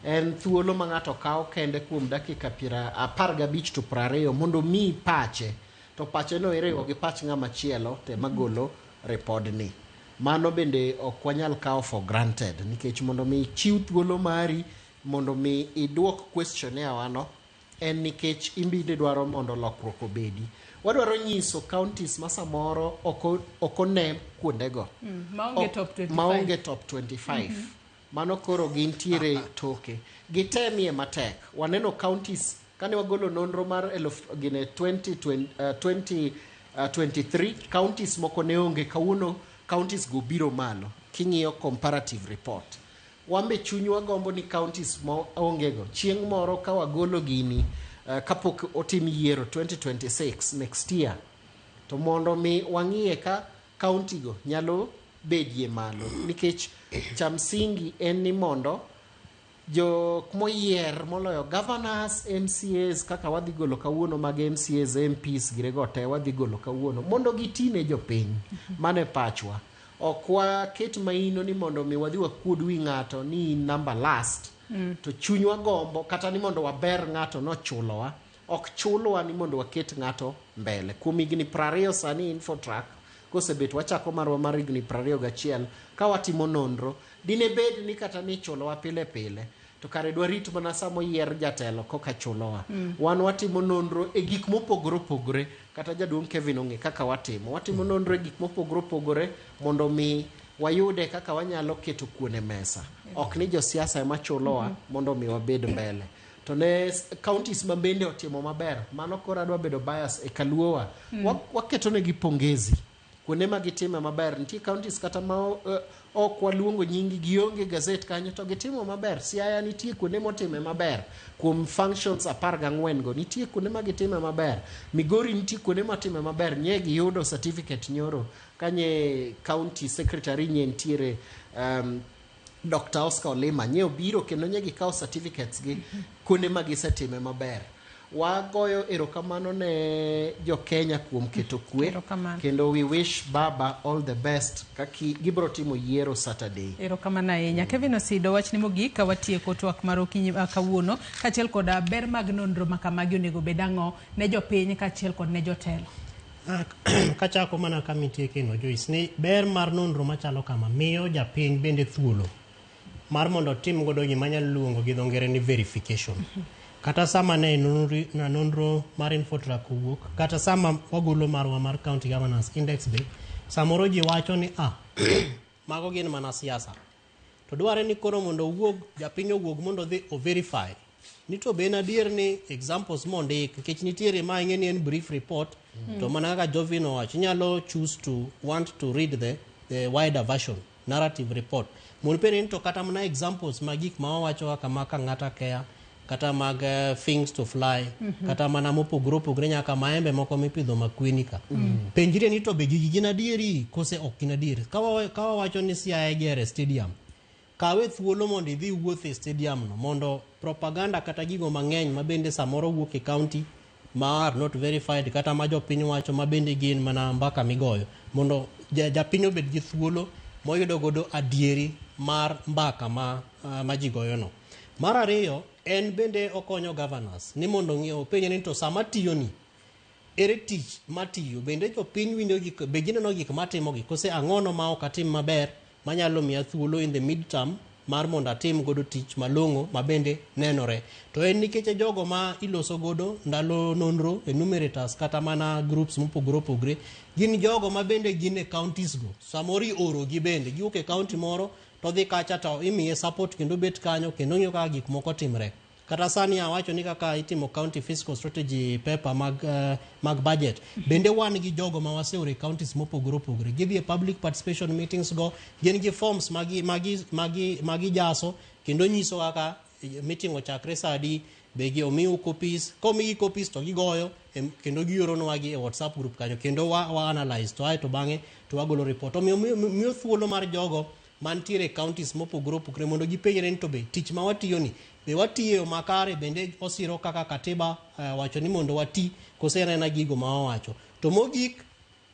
En thuolo ma ng'ato kawo kende kuom dakika 15 to 20 mondo omiyi pache. To pache no iriwo gi pach ng'ama chielo to ema golo ripodni. Mano bende ok wanyal kawo for granted nikech mondo mi ichiw thuolo mari mondo mi iduok questionnaire wano en nikech in bende idwaro mondo lokruok obedi. Wadwaro nyiso counties ma samoro ok one kuondego. Maonge top 25. Maonge top 25. Mano koro gintiere toke. Gitemie matek. Waneno counties kane wagolo nonro mar 2023 counties moko ne onge, kawuono counties go biro malo king'iyo comparative report. Wambe chunywa gombo ni counties ma onge go chieng' moro ka wagolo gini kapok otim yiero 2026 next year to mondo mi wang'iye ka county go nyalo bedie malo nikech cha msingi en ni mondo jok moyier moloyo governors, MCAs kaka wadhi golo kawuono mag MCAs, MPs girego te wadhi golo kawuono mondo giti ne jopiny. Mano e pachwa. Ok waket maino ni mondo mi wadhi wakuod wi ng'ato ni in number last to chunywa gombo kata ni mondo waber ng'ato nochulowa. Ok chulwa ni mondo waket ng'ato mbele. Kuom higni 20 sani Infotrack kosebet wachako marwa mar higni 21 ka watimo nonro dine bed ni kata ni ichulowa pile pile to kare dwarit mana sama oyier jatelo koka chulowa. Wan watimo nonro e gik mopogore opogore kata jaduong' Kevin ong'e kaka watimo nonro e gik mopogore opogore mondo mi wayude kaka wanyalo keto kuon e mesa. Ok ni josiasa ema chulowa mondo mi wabed mbele. To ne counties ma bende otimo maber, mano koro adwa bedo bias e kaluowa. Waketo negi pongezi kuonde ma gitime maber. Nitie counties kata ma ok waluongo nyingi gionge gazet kanyo to gitimo maber. Siaya nitie kuonde motime maber kuom functions 14 go nitie kuonde ma gitime maber. Migori nitie kuonde motime maber. Nye giyudo certificate nyoro kanye county secretary nye nitiere Dr. Oscar Olima nye obiro kendo nye gikawo certificates gi kuonde ma gisetime maber. Wagoyo erokamano ne jo Kenya kuom keto kwe. Erokamano. Kendo we wish Baba all the best kaki gibro timo yiero Saturday. Erokamano ahinya. Kevin Osido, wachni mogik ka watieko twak mar okinyi kawuono, kaachiel kod ber mag nonro ma kamagi onego bed ang'o ne jopiny kaachiel kod ne jotelo? Kachako mana kama itiekeno, Joyce, ni ber mar nonro machalo kama miyo japiny bende thuolo mar mondo otim godo gima anyalo luongo gi dho ngere ni verification. Kata sama ne nonro mar Infotrack owuok, kata sama wagolo marwa mar County Governance Index be, samoro ji wacho ni mago gin mana siasa. To dware ni koro mondo owuog, japiny owuog mondo odhi o verify ni to be en adier ni examples mondik, nikech nitiere ma ing'e ni en brief report, to mana kaka Jovin owacho, inyalo choose to want to read the wider version, narrative report. Mondo penjo ni to kata mana examples mag gik ma wawacho kaka ma Kang'ata Care, kata mag things to fly, kata mana mopogore opogore nyaka maembe moko mipidho makweni ka. Penjre ni to be gigi gin adieri kose ok gin adieri. Ka wawacho ni Siaya gere stadium, kawe thuolo mondo idhi wuoth e stadium no, mondo propaganda kata gigo mang'eny ma bende samoro wuok e county ma are not verified, kata ma jopiny wacho ma bende gin mana mbaka migoyo, mondo japiny obed gi thuolo moyudo godo adieri mar mbaka ma ji goyono. Mar ariyo, en bende okonyo governors ni mondo ong'e openje ni to sama tiyo ni ere tich matiyo, bende jopiny winjo gik, be gineno gik matimogi kose ang'ono ma ok atim maber manyalo miya thuolo in the midterm mar mondo atim godo tich malong'o ma bende nenore. To en nikech jogo ma iloso godo ndalo nonro, enumerators kata mana groups mopogore opogore, gin jogo ma bende gin e counties go. Samoro ioro gi bende, giwuok e county moro to dhi kacha to imiye support kendo bet kanyo kendo ng'iyo kaka gik moko timre. Kata sani awacho ni kaka itimo county fiscal strategy paper mag budget, bende wan gi jogo ma waseoro e counties mopogore opogore. Gidhi e public participation meetings go, gin gi forms magi jaso kendo nyiso kaka meeting ochakre sa adi, be gi omiu copies, komigi copies to gigoyo kendo gioronwa gi e WhatsApp group kanyo kendo wa analyze to ae to bang'e to wagolo report. Omiyo miyo thuolo mar jogo mantiere e counties mopogore opogore mondo gipenjre ni to be tich ma watiyo ni be watiyo e makare, bende osiro kaka katiba wacho ni mondo wati kose en aena gigo ma wawacho. To mogik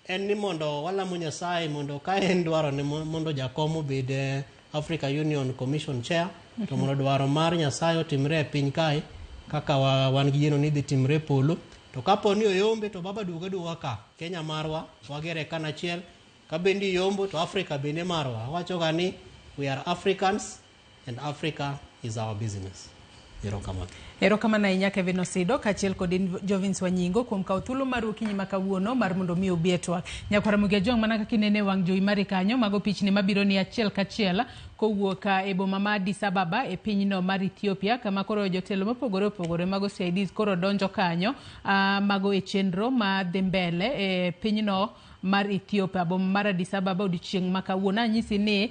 en ni mondo walamo Nyasaye mondo ka en dwaro ni mondo jakom obed Africa Union Commission Chair, to mondo dwaro mar Nyasaye otimre e piny kae kaka wan gi geno ni dhi timre e polo. To kapo ni oyombe to baba duoga duoga ka Kenya marwa wagere kanachiel, ka bende iyombo to Africa bende marwa. Awacho ga ni we are Africans and Africa is our business. Erokamano. Erokamano ahinya Kevin Osido kaachiel kod Jovins Wanyingo kuom kawo thuolo mar okinyi ma kawuono mar mondo mi obi e twak. Nyakwar Ramogi Ajwang' mana kaka inene wang' jowi mari kanyo, mago pichni mabiro ni achiel kachiel kowuok e boma ma Addis Ababa e pinyno mar Ethiopia, kama koro jotelo mopogore opogore mago CIDs koro donjo kanyo, mago e chenro ma dhi mbele e pinyno mar Ethiopia, boma mar Addis Ababa odiochieng' ma kawuono. Anyisi ni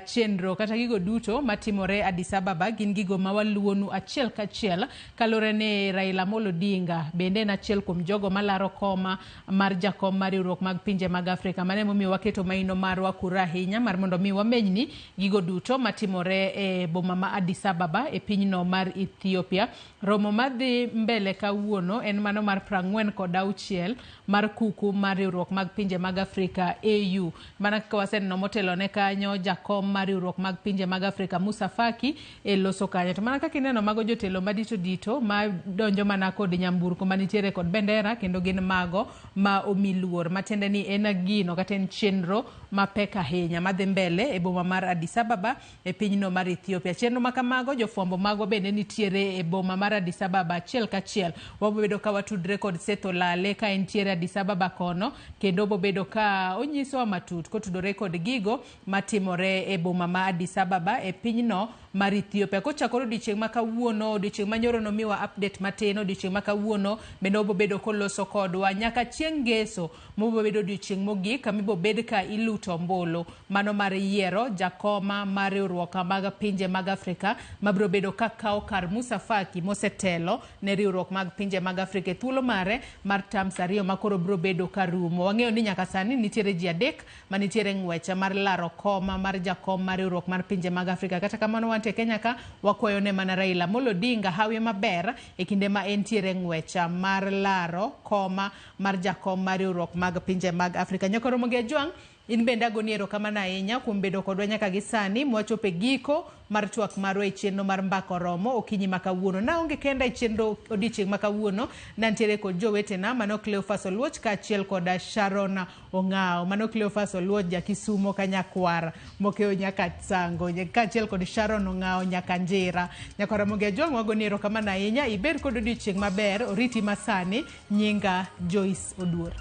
chenro kata gigo duto matimore Addis Ababa gin gigo ma waluwonu achiel kachiel kaluwore ni Raila Amolo Odinga bende en achiel kuom jogo malaro koma mar jakom mar riwruok mag pinje mag Afrika. Mano emomiyo waketo maino marwa kura ahinya mar mondo mi wamenyni gigo duto matimore e boma ma Addis Ababa e pinyno mar Ethiopia. Romo madhi mbele kawuono en mano mar 46 mar kuku mar riwruok mag pinje mag Afrika AU. Mana kaka waseneno motelo ne kanyo, jakom mar riwruok mag pinje mag Afrika Musa Faki e loso kanyo. To mana kaka ineno mago jotelo madito dito ma donjo mana kod nyamburko manitiere kod bendera, kendo gin mago ma omi luor, matiende ni en gino kata en chenro mapek ahinya madhi mbele e boma mar Addis Ababa e pinyno mar Ethiopia. Chenro ma kamago jofwambo magwa bende nitiere e boma mar Addis Ababa achiel kachiel. Wabobedo ka watudre kod Seth Olale ka entiere Addis Ababa kono, kendo obobedo ka onyisowa matut kotudore kod gigo matimore e boma ma Addis Ababa e pinyno mar Ethiopia. Kochakore odiochieng' ma kawuono, odiochieng' ma nyoro nomiwa update matin, odiochieng' ma kawuono bende obobedo koloso kodwa nyaka chieng' ngeso mobobedo odiochieng' mogik kama ibobed ka iluto ombulu mano mar yiero jakoma mar riwruok mag pinje mag Afrika mabiro bedo ka kawo kar Musa Faki mosetelo ne riwruok mag pinje mag Afrika e thuolo mare mar terms 2 ma koro biro bedo ka rumo. Wang'eyo ni nyaka sani nitiere ji adek manitiere ng'wech mar laro kom mar jakom mar riwruok mar pinje mag Afrika. Kata kamano wantie Kenya ka wakwayo ne mana Raila Amolo Odinga hawi maber e kinde ma entiere ng'wech mar laro koma mar jakom mar riwruok mag pinje mag Afrika. Nyaka Ramogi Ajwang', in bende agoni erokamano ahinya kuom bedo kodwa nyaka gi sani mwachopo e giko mar twak marwa e chenro mar Mbaka Oromo okinyi ma kawuono. Naonge kenda e chenro odiochieng' ma kawuono, nantiere kod jowetena mano Cleophas Oluoch kaachiel kod Sharon Ong'ao. Mano Cleophas Oluoch ja Kisumo ka nyakwar mokeyo nyaka Sango, kaachiel kod Sharon Ong'ao nyaka Njira. Nyaka Ramogi Ajwang' wagoni erokamano ahinya, ibed kod odiochieng' maber, oriti masani, nyinga Joyce Oduor.